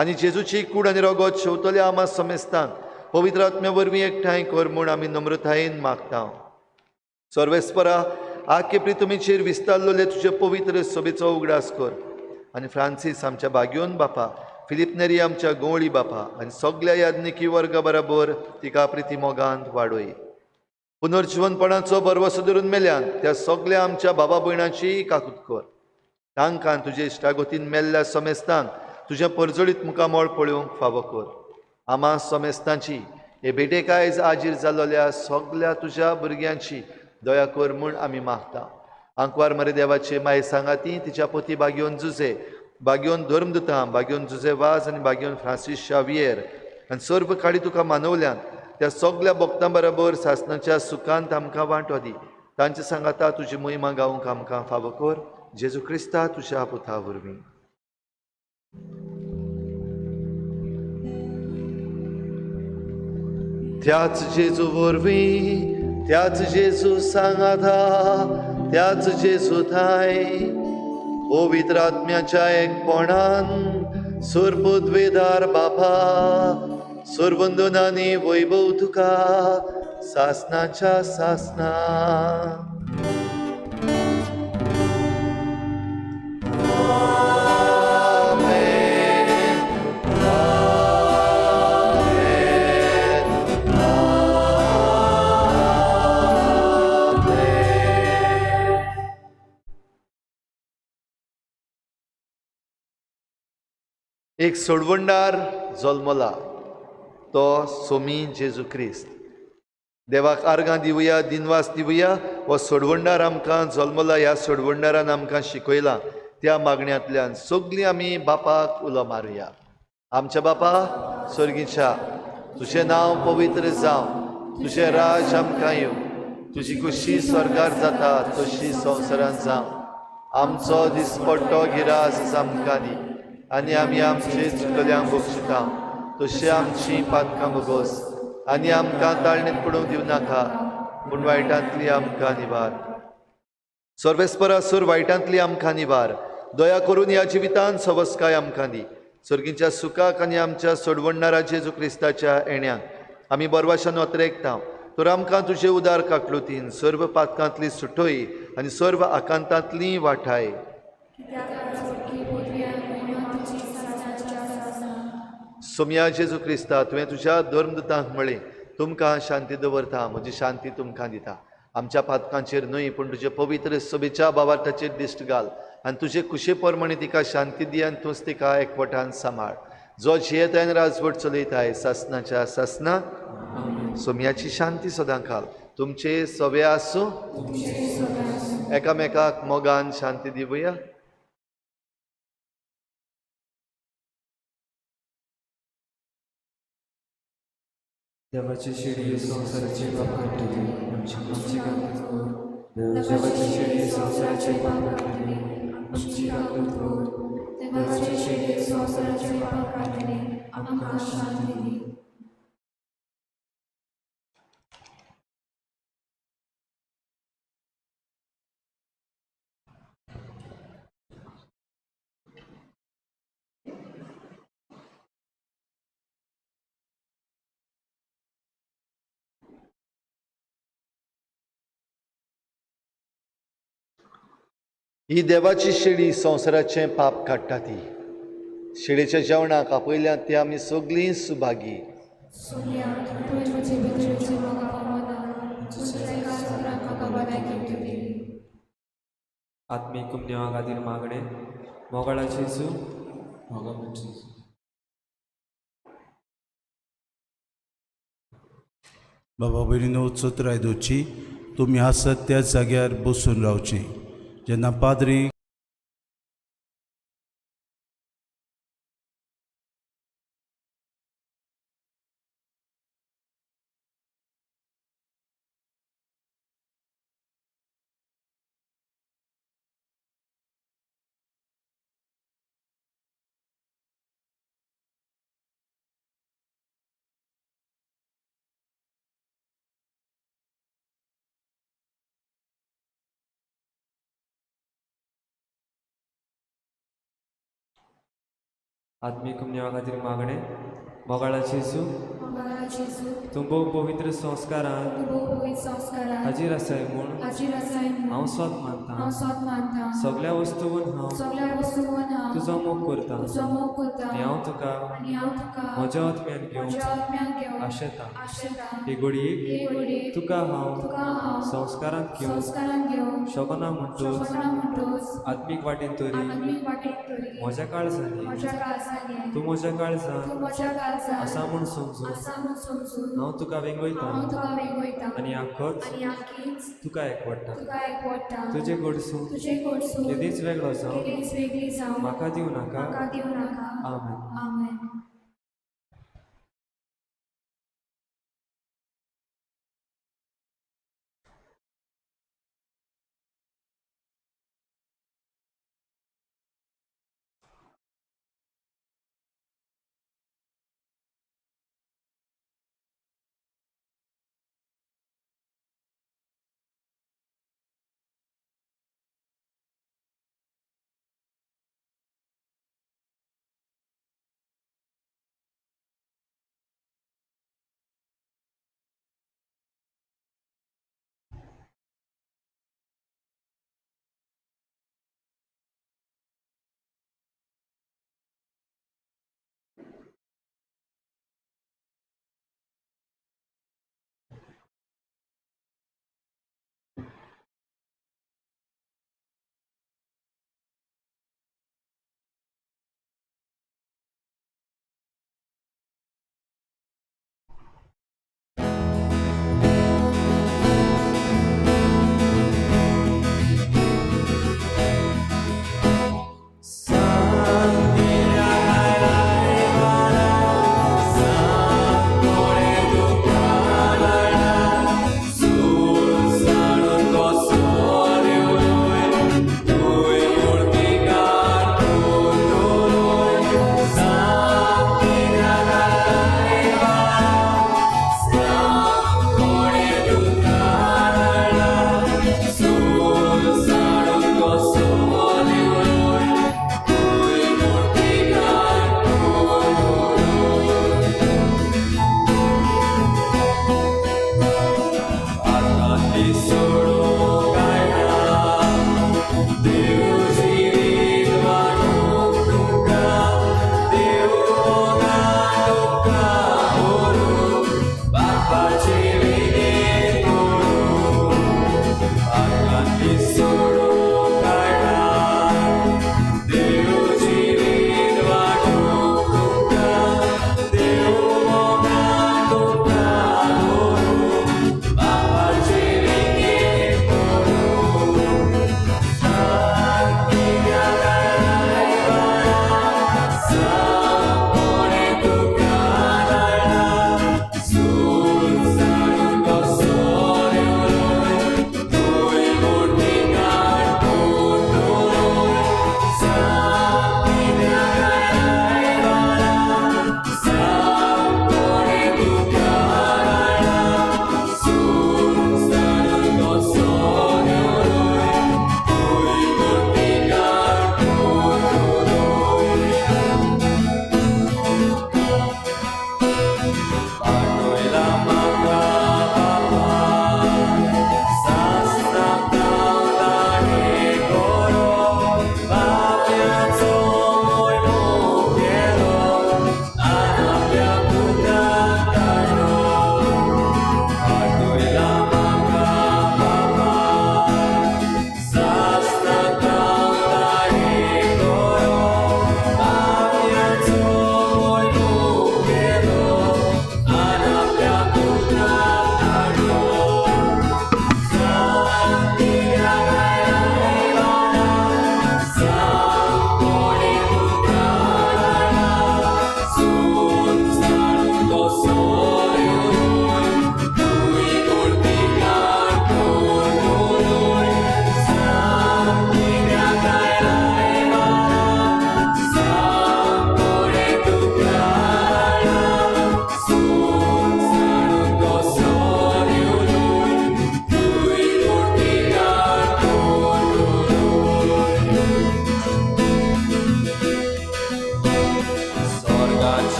आनी जेजूची कूड आनी रगत शेवतल्या आमा समेस्तांक पवित्र आत्म्या वरवीं एकठांय कर म्हूण आमी नम्रतायेन मागता. सर्वेस्परा, आख्खे प्रितमीचेर विस्तारलेले तुजे पवित्र सभेचो उगडास कर आनी फ्रांसीस आमच्या बाग्योन बापा, फिलीप नेरी आमच्या गवळी बापा आनी सगल्या याज्ञिकी वर्गा बराबर तिका प्रिती मोगांत वाडय. पुनर्जिवनपणाचो भरवसो धरून मेल्यान त्या सगल्या आमच्या बाबा भयणाची काकूत कर. तांकां तुजे इश्टागतीन मेल्ल्या समेस्तांक तुजें परजळीत मुखामळ पळोवंक फावो कर. आमा समेस्तांची हे भेटेक आयज आजीर जाल्ल्या सगल्या तुज्या भुरग्यांची दया कर म्हूण आमी मागता. आंकवार मरे देवाचे माये सांगाती तिच्या पोती बागयोन जुजे, बागयोन धर्मदुतां, बागयोन जुजे वाज आनी बागयोन फ्रांसीस शावियर आनी सर्व काळी तुका मानवल्यान त्या सगल्या भक्तां बराबर सासणाच्या सुखांत आमकां वांटो दी. तांचे सांगाता तुजी मोहिमा गावंक आमकां फावो कर. जेजू क्रिस्ता तुज्या पुता वरवीं. त्याच जेजू वरवीं, त्याच जेजू सांगाता, त्याच जेजू थांय पवित्र आत्म्याच्या एकपणान सुरबुद्वेदार बापा, सुरवंदनानी वैभव तुका सासनाच्या सासना. एक सोडवणदार जल्मला तो सोमी जेजू क्रिस्त. देवाक आर्गां दिवया, दिनवास दिवया. हो सोडवणदार आमकां जल्मला. ह्या सोडवणदारान आमकां शिकयलां त्या मागण्यांतल्यान सगळीं आमी बापाक उलो मारुया. आमच्या बापा स्वर्गीच्या, तुजें नांव पवित्र जावं, तुजें राज आमकां येवं, तुजी खुशी स्वर्गार जाता तशी संवसारांत जावं. आमचो दिसपट्टो गिरास आमकां दी आनी आमी आमचे चुकल्यांक बक्षिता तशें आमची पातकां भोगोस आनी आमकां ताळणेंत पडूंक दिवं नाका, पूण वायटांतली आमकां निवार. सर्वेस्परा सूर वायटांतली आमकां निवार. दया करून ह्या जिवितान सवस्काय आमकां दी. सर्गीच्या सुखाक आनी आमच्या सोडवणदारा जेजू क्रिस्ताच्या येण्याक आमी बरवाशान अत्रेकता. तर आमकां तुजे उदार काकलुतीन सर्व पातकांतली सुटोय आनी सर्व आकांतांतली वाठाय. सोम्या जेजू क्रिस्ता, तुवें तुज्या धर्मदुतांक म्हळें, तुमकां शांती दवरता, म्हजी शांती तुमकां दिता. आमच्या पातकांचेर न्हय पूण तुजे पवित्र सभेच्या भावार्थाचेर दिश्ट घाल आनी तुजे खुशे प्रमाणे तिका शांती दी आनी तूंच तिका एकवटान सांबाळ. जो जियेताय आनी राजवट चलयताय सासनाच्या सासना. सोम्याची शांती सदां काल तुमचे सवे आसूं. एकामेकाक मोगान शांती दिवया. देवाची शिडी संवसाराचे पाप काडटली, आमची काकूत कर. देवाची शिडी संवसाराचे पाप काडटली, आमची काकूत कर. देवाची शिडी संवसाराचे पाप काडटली, आमकां शांती दी. ही देवाची शेळी संवसाराचें पाप काडटा ती. शेळेच्या जेवणाक आपयल्या ते आमी सगळीं सुभागी. आत्मीक कुमन्यावा खातीर मागणें. मोगाळा जेजू, मोगाळ जेजू. बाबा भयणीनो, चतुराय दवरची. तुमी आसत त्याच जाग्यार बसून रावची. जेन्ना पाद्री आत्मीक कुमन्यावा खातीर मागणें. मोगाळा जेजू, तूं भोव पवित्र संस्कारान हाजीर आसाय म्हूण हांव सोद मानता. सगळ्या वस्तून हांव तुजो मोग करता आनी हांव तुका म्हज्या आत्म्यान घेवंक आशेता. हे घडयेक तुका हांव संस्कारांत घेवंक शकना म्हणटूच आत्मीक वाटेन तरी म्हज्या काळजांनी तूं म्हज्या काळजांत आसा म्हूण समजून हांव तुका वेंगयता आनी आखोच तुका एकवटा. तुजे कडसून केदीच वेगळो जावं म्हाका दिवं नाका. आमेन.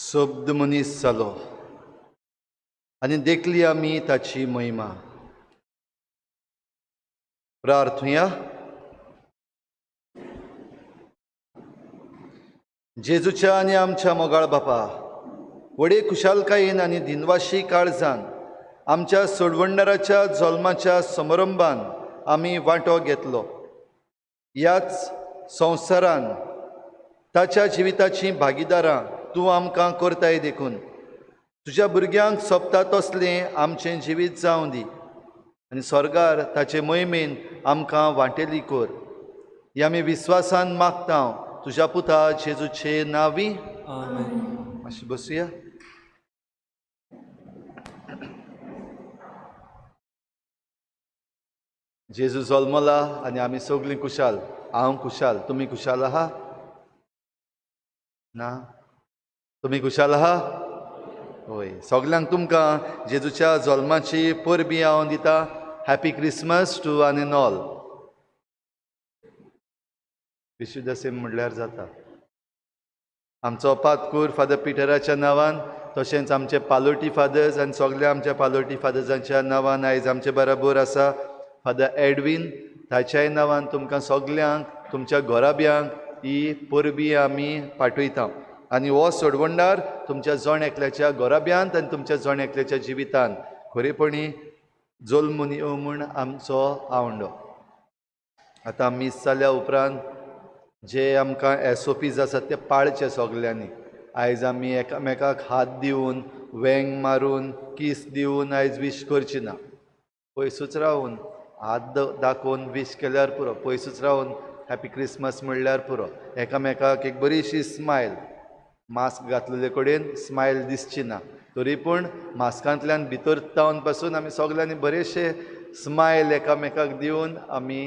शब्द मनीस जालो आनी देखली आमी ताची महिमा. प्रार्थुया. जेजूच्या आनी आमच्या मोगाळ बापा, व्हडे खुशालकायेन आनी दिनवाशी काळजान आमच्या सोडवणदाराच्या जल्माच्या समारंभान आमी वांटो घेतलो. ह्याच संवसारान ताच्या जिविताचीं भागीदारां तूं आमकां करताय देखून तुज्या भुरग्यांक सोबता तसलें आमचें जिवीत जावं दी आनी स्वर्गार ताचे मोहिमेन आमकां वांटेली कर. ही आमी विस्वासान मागता तुज्या पुता जेजूचे नांवी. मातशी बसुया. जेजू जल्मला आनी आमी सगळीं खुशाल. हांव खुशाल, तुमी खुशाल आहा ना? तुमी खुशाल आहा? हय. सगल्यांक तुमकां जेजूच्या जल्माची परबी हांव दिता. Happy Christmas to one and all. Wish you the same म्हणल्यार जाता. आमचो पादकूर फादर पिटराच्या नांवान, तशेंच आमचे पालोटी फादर्स आनी सगल्या आमच्या पालोटी फादर्सांच्या नांवान आयज आमचे बराबर आसा फादर एडवीन, ताच्याय नांवान तुमकां सगल्यांक तुमच्या घराब्यांक ही परबी आमी पाठयता. आनी हो सोडवणदार तुमच्या जण एकल्याच्या घराब्यांत आनी तुमच्या जण एकल्याच्या जिवितांत खरेपणी जल्मून येवं म्हूण आमचो आवंडो. आतां मीस जाल्या उपरांत जे आमकां एसओपीज आसात ते पाळचे सगल्यांनी. आयज आमी एकामेकाक हात दिवन, वेंग मारून, कीस दिवन आयज वीश करची ना. पयसूच रावून हात दाखोवन वीश केल्यार पुरो, पयसूच रावून हॅपी क्रिसमस म्हणल्यार पुरो. एकामेकाक एक बरीशी स्मायल, मास्क घातलेले कडेन स्मायल दिसची ना, तरी पूण मास्कांतल्यान भितर जावन पासून आमी सगल्यांनी बरेचशे स्मायल एकामेकाक दिवन आमी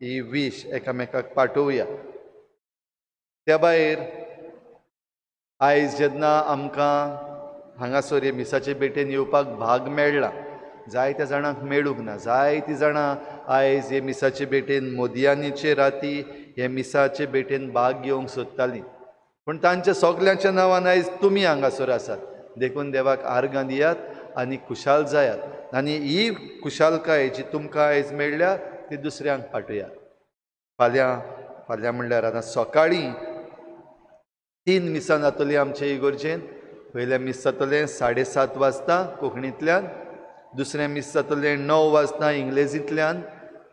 ही वीश एकामेकाक पाठोवया. त्या भायर आयज जेन्ना आमकां हांगासर हे मिसाचे भेटेन येवपाक भाग मेळ्ळा, जायत्या जाणांक मेळूंक ना. जायतीं जाणां आयज हे मिसाचे भेटेन मोदयानीचे राती हे मिसाचे भेटेन भाग घेवंक सोदतालीं, पूण तांच्या सगल्यांच्या नांवान आयज तुमी हांगासर आसात. देखून देवाक आर्गां दियात आनी खुशाल जायात आनी ही खुशालकाय जी तुमकां आयज मेळ्ळ्या ती दुसऱ्यांक पाठोवया. फाल्यां फाल्यां म्हणल्यार आतां सकाळीं 3 मिसां जातलीं आमचे इगोर्जेन. पयलें मीस जातलें 7:30 वाजता कोंकणींतल्यान, दुसरें मीस जातलें 9 वाजता इंग्लेजींतल्यान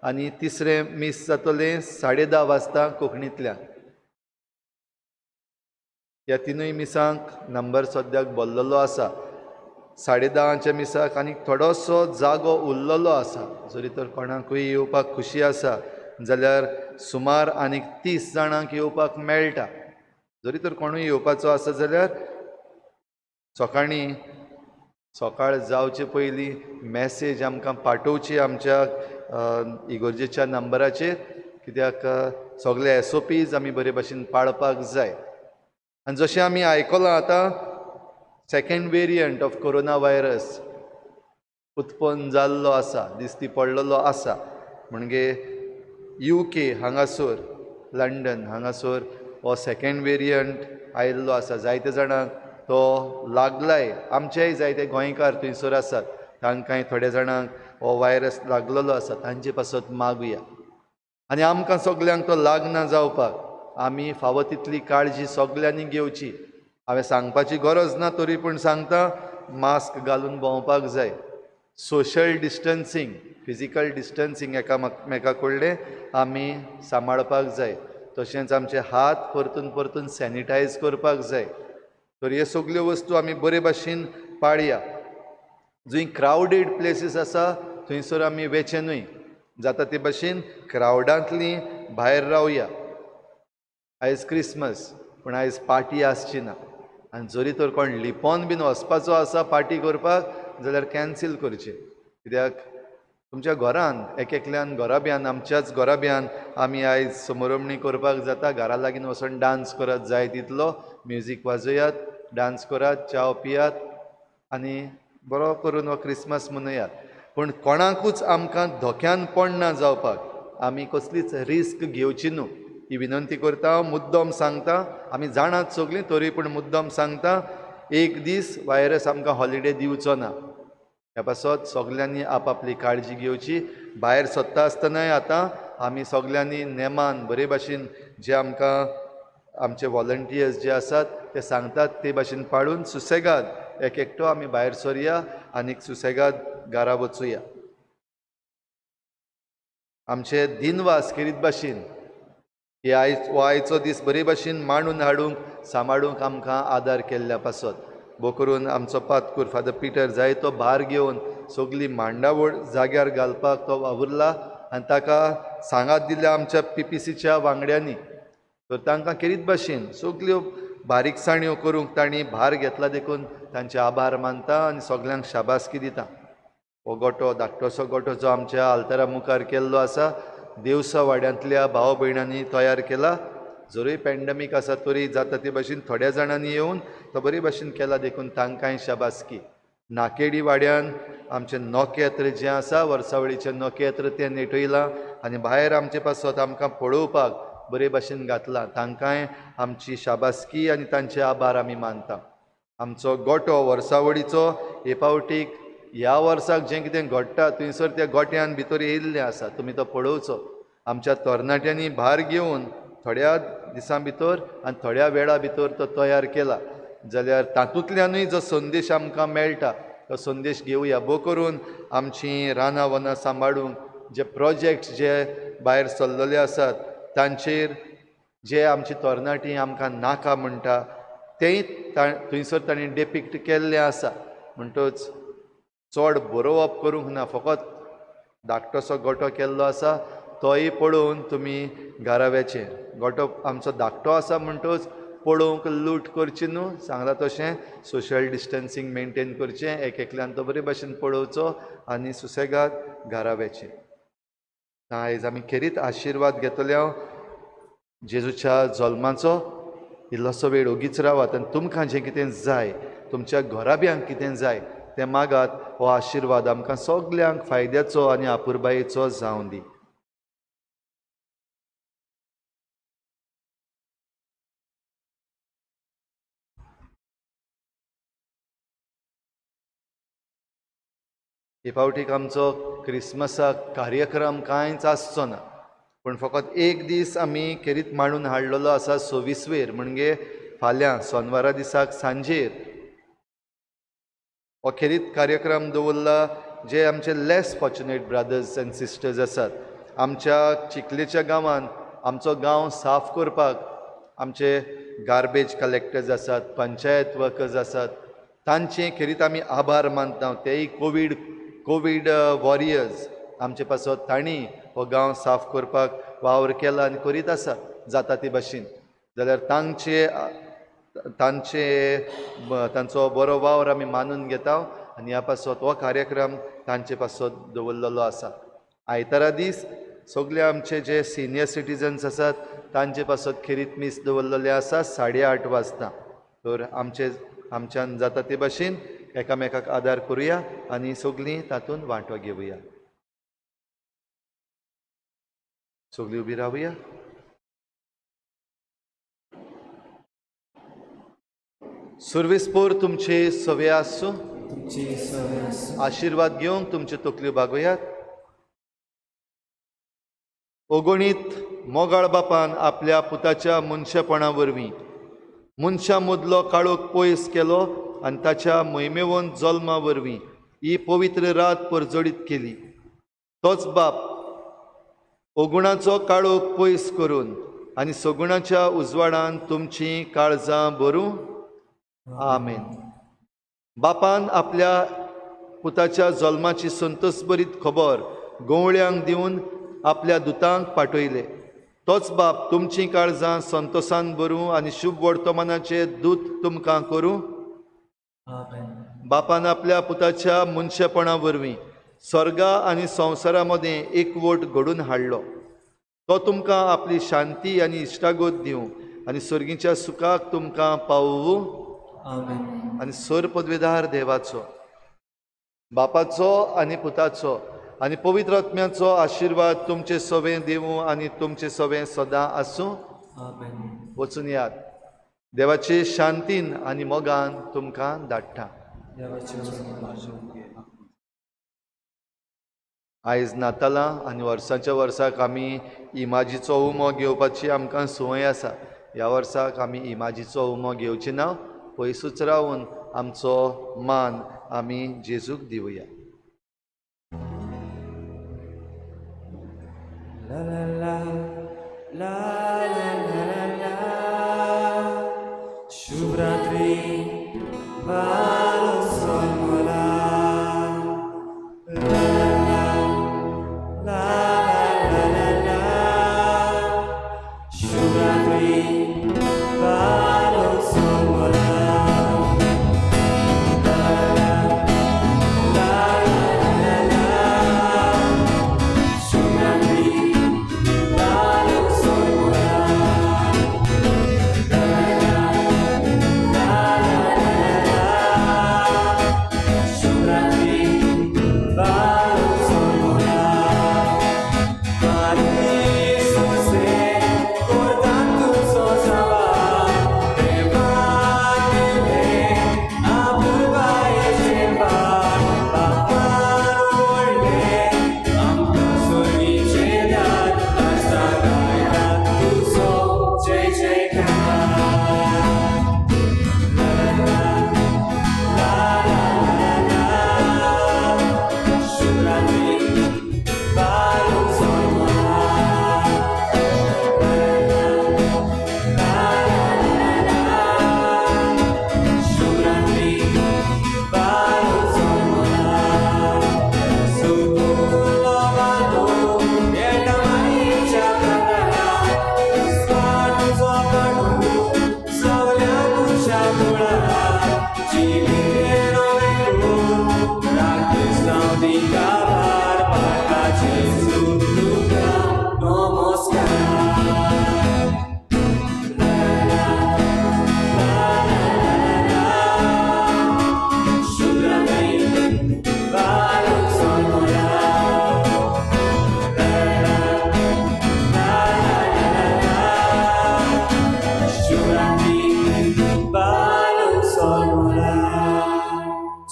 आनी तिसरें मीस जातलें 10:30 वाजता कोंकणींतल्यान. ह्या तिनूय मिसांक नंबर सद्याक भरलेलो आसा. 10:30 मिसाक आनी थोडोसो जागो उरलेलो आसा. जरी तर कोणाकूय येवपाक खुशी आसा जाल्यार सुमार आनीक 30 जाणांक येवपाक मेळटा. जरी तर कोणूय येवपाचो आसा जाल्यार सकाळीं सकाळ जावचे पयलीं मॅसेज आमकां पाठोवची आमच्या इगोर्जेच्या नंबराचेर, कित्याक सगळे एसओपीज आमी बरे भाशेन पाळपाक जाय. आनी जशें आमी आयकलां आतां second variant of corona virus उत्पन्न जाल्लो आसा, दिश्टी पडलेलो आसा. म्हणजे UK हांगासर, लंडन हांगासर हो सेकेंड वेरियंट आयिल्लो आसा. जायते जाणांक तो लागलाय. आमचेय जायते गोंयकार थंयसर आसात, तांकांय थोड्या जाणांक हो वायरस लागलेलो आसा. तांचे पासत मागुया आनी आमकां सगल्यांक तो लागना जावपाक आमी फावो तितली काळजी सगल्यांनी घेवची. हांवें सांगपाची गरज ना तरी पूण सांगता, मास्क घालून भोंवपाक जाय. सोशल डिस्टन्सींग, फिजिकल डिस्टन्सींग एकामेका कडलें आमी सांबाळपाक जाय. तशेंच आमचे हात परतून परतून सॅनिटायज करपाक जाय. तर हे सगल्यो वस्तू आमी बरे भाशेन पाळया. जंय क्रावडेड प्लेसीस आसा थंयसर आमी वेचें न्हय, जाता ते भाशेन क्रावडांतली भायर रावया. आयज क्रिसमस पूण आयज पार्टी आसची ना आनी जरी तर कोण लिपोन बीन वचपाचो आसा पार्टी करपाक जाल्यार कॅन्सील करचें, कित्याक तुमच्या घरान एक एकल्यान घराब्यान आमच्याच घराब्यान आमी आयज समरमणी करपाक जाता. घरा लागीं वचून डांस करत जाय तितलो म्युजीक वाजयात, डांस करात, च्याव पियात आनी बरो करून हो क्रिसमस मनयात. पूण कोणाकूच आमकां धोक्यान पडना जावपाक आमी कसलीच रिस्क घेवची न्हू ही विनंती करता. मुद्दम सांगता, आमी जाणात सगळीं तरी पूण मुद्दम सांगता, एक दीस व्हायरस आमकां हॉलिडे दिवचो ना. ह्या पासत सगल्यांनी आपआपली काळजी घेवची. भायर सरता आसतनाय आतां आमी सगल्यांनी नेमान बरे भाशेन जे आमकां आमचे वॉलंटियर्स जे आसात ते सांगतात ते भाशेन पाळून सुसेगाद एक एकटो आमी भायर सरया आनी सुसेगाद घरा वचुया. आमचे दिनवास खेरीत भाशेन हे आयज हो आयचो दीस बरे भाशेन मांडून हाडूंक सांबाळूंक आमकां आदार केल्ल्या पासत भो करून आमचो पातकूर फादर पिटर जायतो भार घेवन सगली मांडावळ जाग्यार घालपाक तो वावुरला आनी ताका सांगात दिल्या आमच्या पीपीसीच्या वांगड्यांनी. तर तांकां खेरीत भाशेन सगल्यो बारीकसाण्यो करूंक तांणी भार घेतला देखून तांचे आभार मानता आनी सगल्यांक शाबासकी दिता. हो गोटो धाकटोसो गोटो जो आमच्या आल्तारा मुखार केल्लो आसा देवसा वाड्यांतल्या भाव भयणांनी तयार केला. जरूय पॅन्डमीक आसा तरी जाता ते भाशेन थोड्या जाणांनी येवन तो बरे भाशेन केला देखून तांकांय शाबासकी. नाकेडी वाड्यान आमचें नोकेत्र जें आसा वर्सावळीचें नोकेत्र तें नेटयलां आनी भायर आमचे पासत आमकां पळोवपाक बरे भाशेन घातलां. तांकांय आमची शाबासकी आनी तांचे आभार आमी मानता. आमचो गोटो वर्सावळीचो हे फावटीक ह्या वर्साक जें कितें घडटा थंयसर त्या गोट्यान भितर येयल्लें आसा, तुमी तो पळोवचो. आमच्या तरणाट्यांनी भार घेवन थोड्या दिसां भितर आनी थोड्या वेळा भितर तो तयार केला जाल्यार तातूंतल्यानूय जो संदेश आमकां मेळटा तो संदेश घेवया. भो करून आमचीं रानां वनां सांबाळूंक जे प्रोजेक्ट जे भायर सरलेले आसात तांचेर जे आमची तरणाटी आमकां नाका म्हणटा तेंय थंयसर तांणी डेपिक्ट केल्लें आसा. म्हणटच चड बरोवप करूंक ना, फकत धाकटोसो गोटो केल्लो आसा तोय पळोवन तुमी घराव्याचेर. गोटो आमचो धाकटो आसा म्हणटच पळोवंक लूट करची न्हू, सांगलां तशें सोशल डिस्टन्सींग मेनटेन करचें, एक एकल्यान तो बरे भाशेन पळोवचो आनी सुसेगाद घराव्याचेर. आयज आमी खेरीत आशिर्वाद घेतले हांव जेजूच्या जल्माचो. इल्लोसो वेळ ओगीच रावात आनी तुमकां जें कितें जाय तुमच्या घराब्यांक कितें जाय तें मागात. हो आशिर्वाद आमकां सगल्यांक फायद्याचो आनी आपुरबायेचो जावं दी. हे फावटीक आमचो क्रिसमसाक कार्यक्रम कांयच आसचो ना, पूण फकत एक दीस आमी खेरीत मांडून हाडलेलो आसा 26 वेर म्हणजे फाल्यां सोनवारा दिसाक सांजेर हो खेरीत कार्यक्रम दवरला. जे आमचे less fortunate brothers and sisters आसात आमच्या चिखलेच्या गांवांत आमचो गांव साफ करपाक आमचे गार्बेज कलेक्टर्स आसात, पंचायत वर्कर्स आसात, तांचे खेरीत आमी आभार मानता. तेय कोवीड वॉरियर्स आमचे पासत तांणी हो गांव साफ करपाक वावर केला आनी करीत आसा जाता ते भाशेन. जाल्यार तांचे तांचे तांचो बरो वावर आमी मानून घेता आनी ह्या पासत हो कार्यक्रम तांचे पासत दवरलेलो आसा. आयतारा दीस सगळे आमचे जे सिनियर सिटीजन्स आसात तांचे पासत खेरीत मीस दवरलेलें आसा 8:30 वाजता. तर आमचे आमच्यान जाता ते भाशेन एकामेकाक आदार करुया आनी सगळीं तातूंत वांटो घेवया. सगळीं उबी रावया. सुर्वेसपोर तुमचे सवे आसूं, आशिर्वाद घेवंक तुमच्यो तकल्यो बागोयात. ओगणीत मोगाळ बापान आपल्या पुताच्या मनशेपणा वरवीं मनशां मदलो काळोख पयस केलो आनी ताच्या मोहिमेवंत जल्मा वरवीं ही पवित्र रात परजळीत केली. तोच बाप ओगुणाचो काळोख पयस करून आनी सगुणाच्या उजवाडान तुमचीं काळजां भरूं. आमेन. बापान आपल्या पुताच्या जल्माची संतोषभरीत खबर गवळ्यांक दिवन आपल्या दुतांक पाठयले. तोच बाप तुमचीं काळजां संतोषान भरूं आनी शुभ वर्तमानाचे दूत तुमकां करूं. बापान आपल्या पुताच्या मनशेपणा वरवीं स्वर्गा आनी संवसारा मदें एकवट घडून हाडलो. तो तुमकां आपली शांती आनी इश्टागत दिवं आनी स्वर्गीच्या सुखाक तुमकां पावोवं. आनी सर पदवेदार देवाचो, बापाचो आनी पुताचो आनी पवित्र आत्म्याचो आशिर्वाद तुमचे सवें दिवं आनी तुमचे सवें सदां आसूं. वचून यात. देवाचे शांतीन आनी मोगान तुमकां धाडटा. आयज नातालां आनी वर्साच्या वर्साक आमी इमाजीचो उमो घेवपाची आमकां संवय आसा. ह्या वर्साक आमी इमाजीचो उमो घेवची ना, पयसूच रावन आमचो मान आमी जेजूक दिवया. La la la la la la la Shubhratri Balu La la la la la Shubhratri Balu La la la la Shubhratri Balu La la la Shubhratri Balu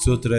Sutra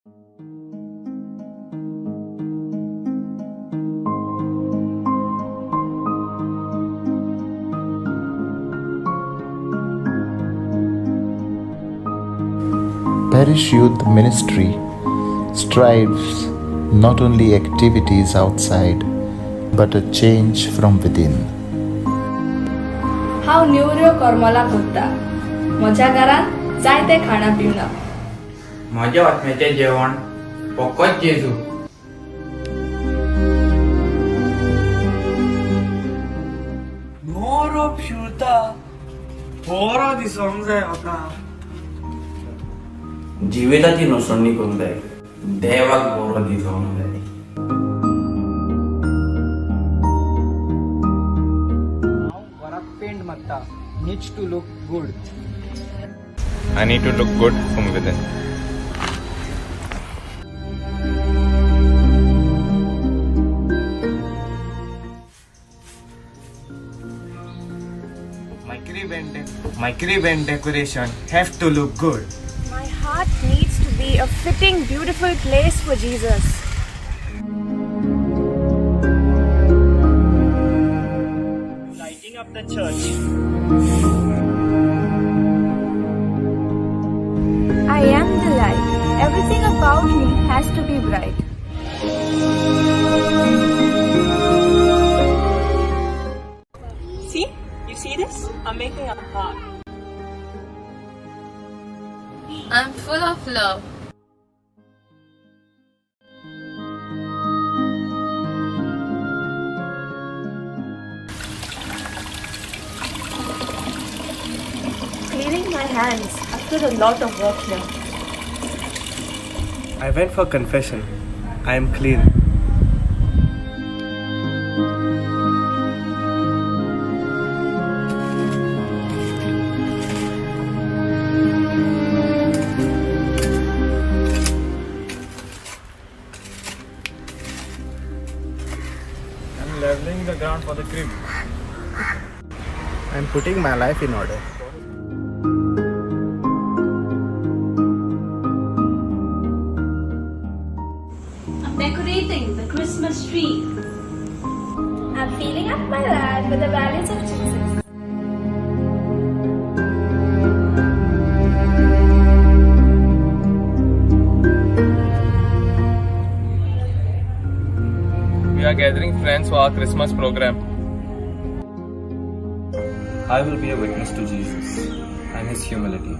Parish Youth Ministry strives not only activities outside, but a change from within. हांव नेवऱ्यो करमलां करता. म्हज्या घरांत जायते खाणां पिवणां. म्हज्या आत्म्याचें जेवण फकत जेजू. बरो शिवता बरो दिसोंक जाय म्हाका. जिविताची नसणणी करूंक जाय, देवाक बरो दिसोंक जाय. हांव घराक पेंट मारता. Needs to look good. I need to look good from within. My crib and decoration have to look good. My heart needs to be a fitting, beautiful place for Jesus. Lighting up the church. I am the light. Everything about me has to be bright. See? You see this? I'm making a heart. I'm full of love. Cleaning my hands after a lot of work here. I went for confession. I am clean. I'm leveling the ground for the crib. I'm putting my life in order. I'm decorating the Christmas tree. I'm filling up my life with the values of Jesus. We are gathering friends for our Christmas program. I will be a witness to Jesus and His humility.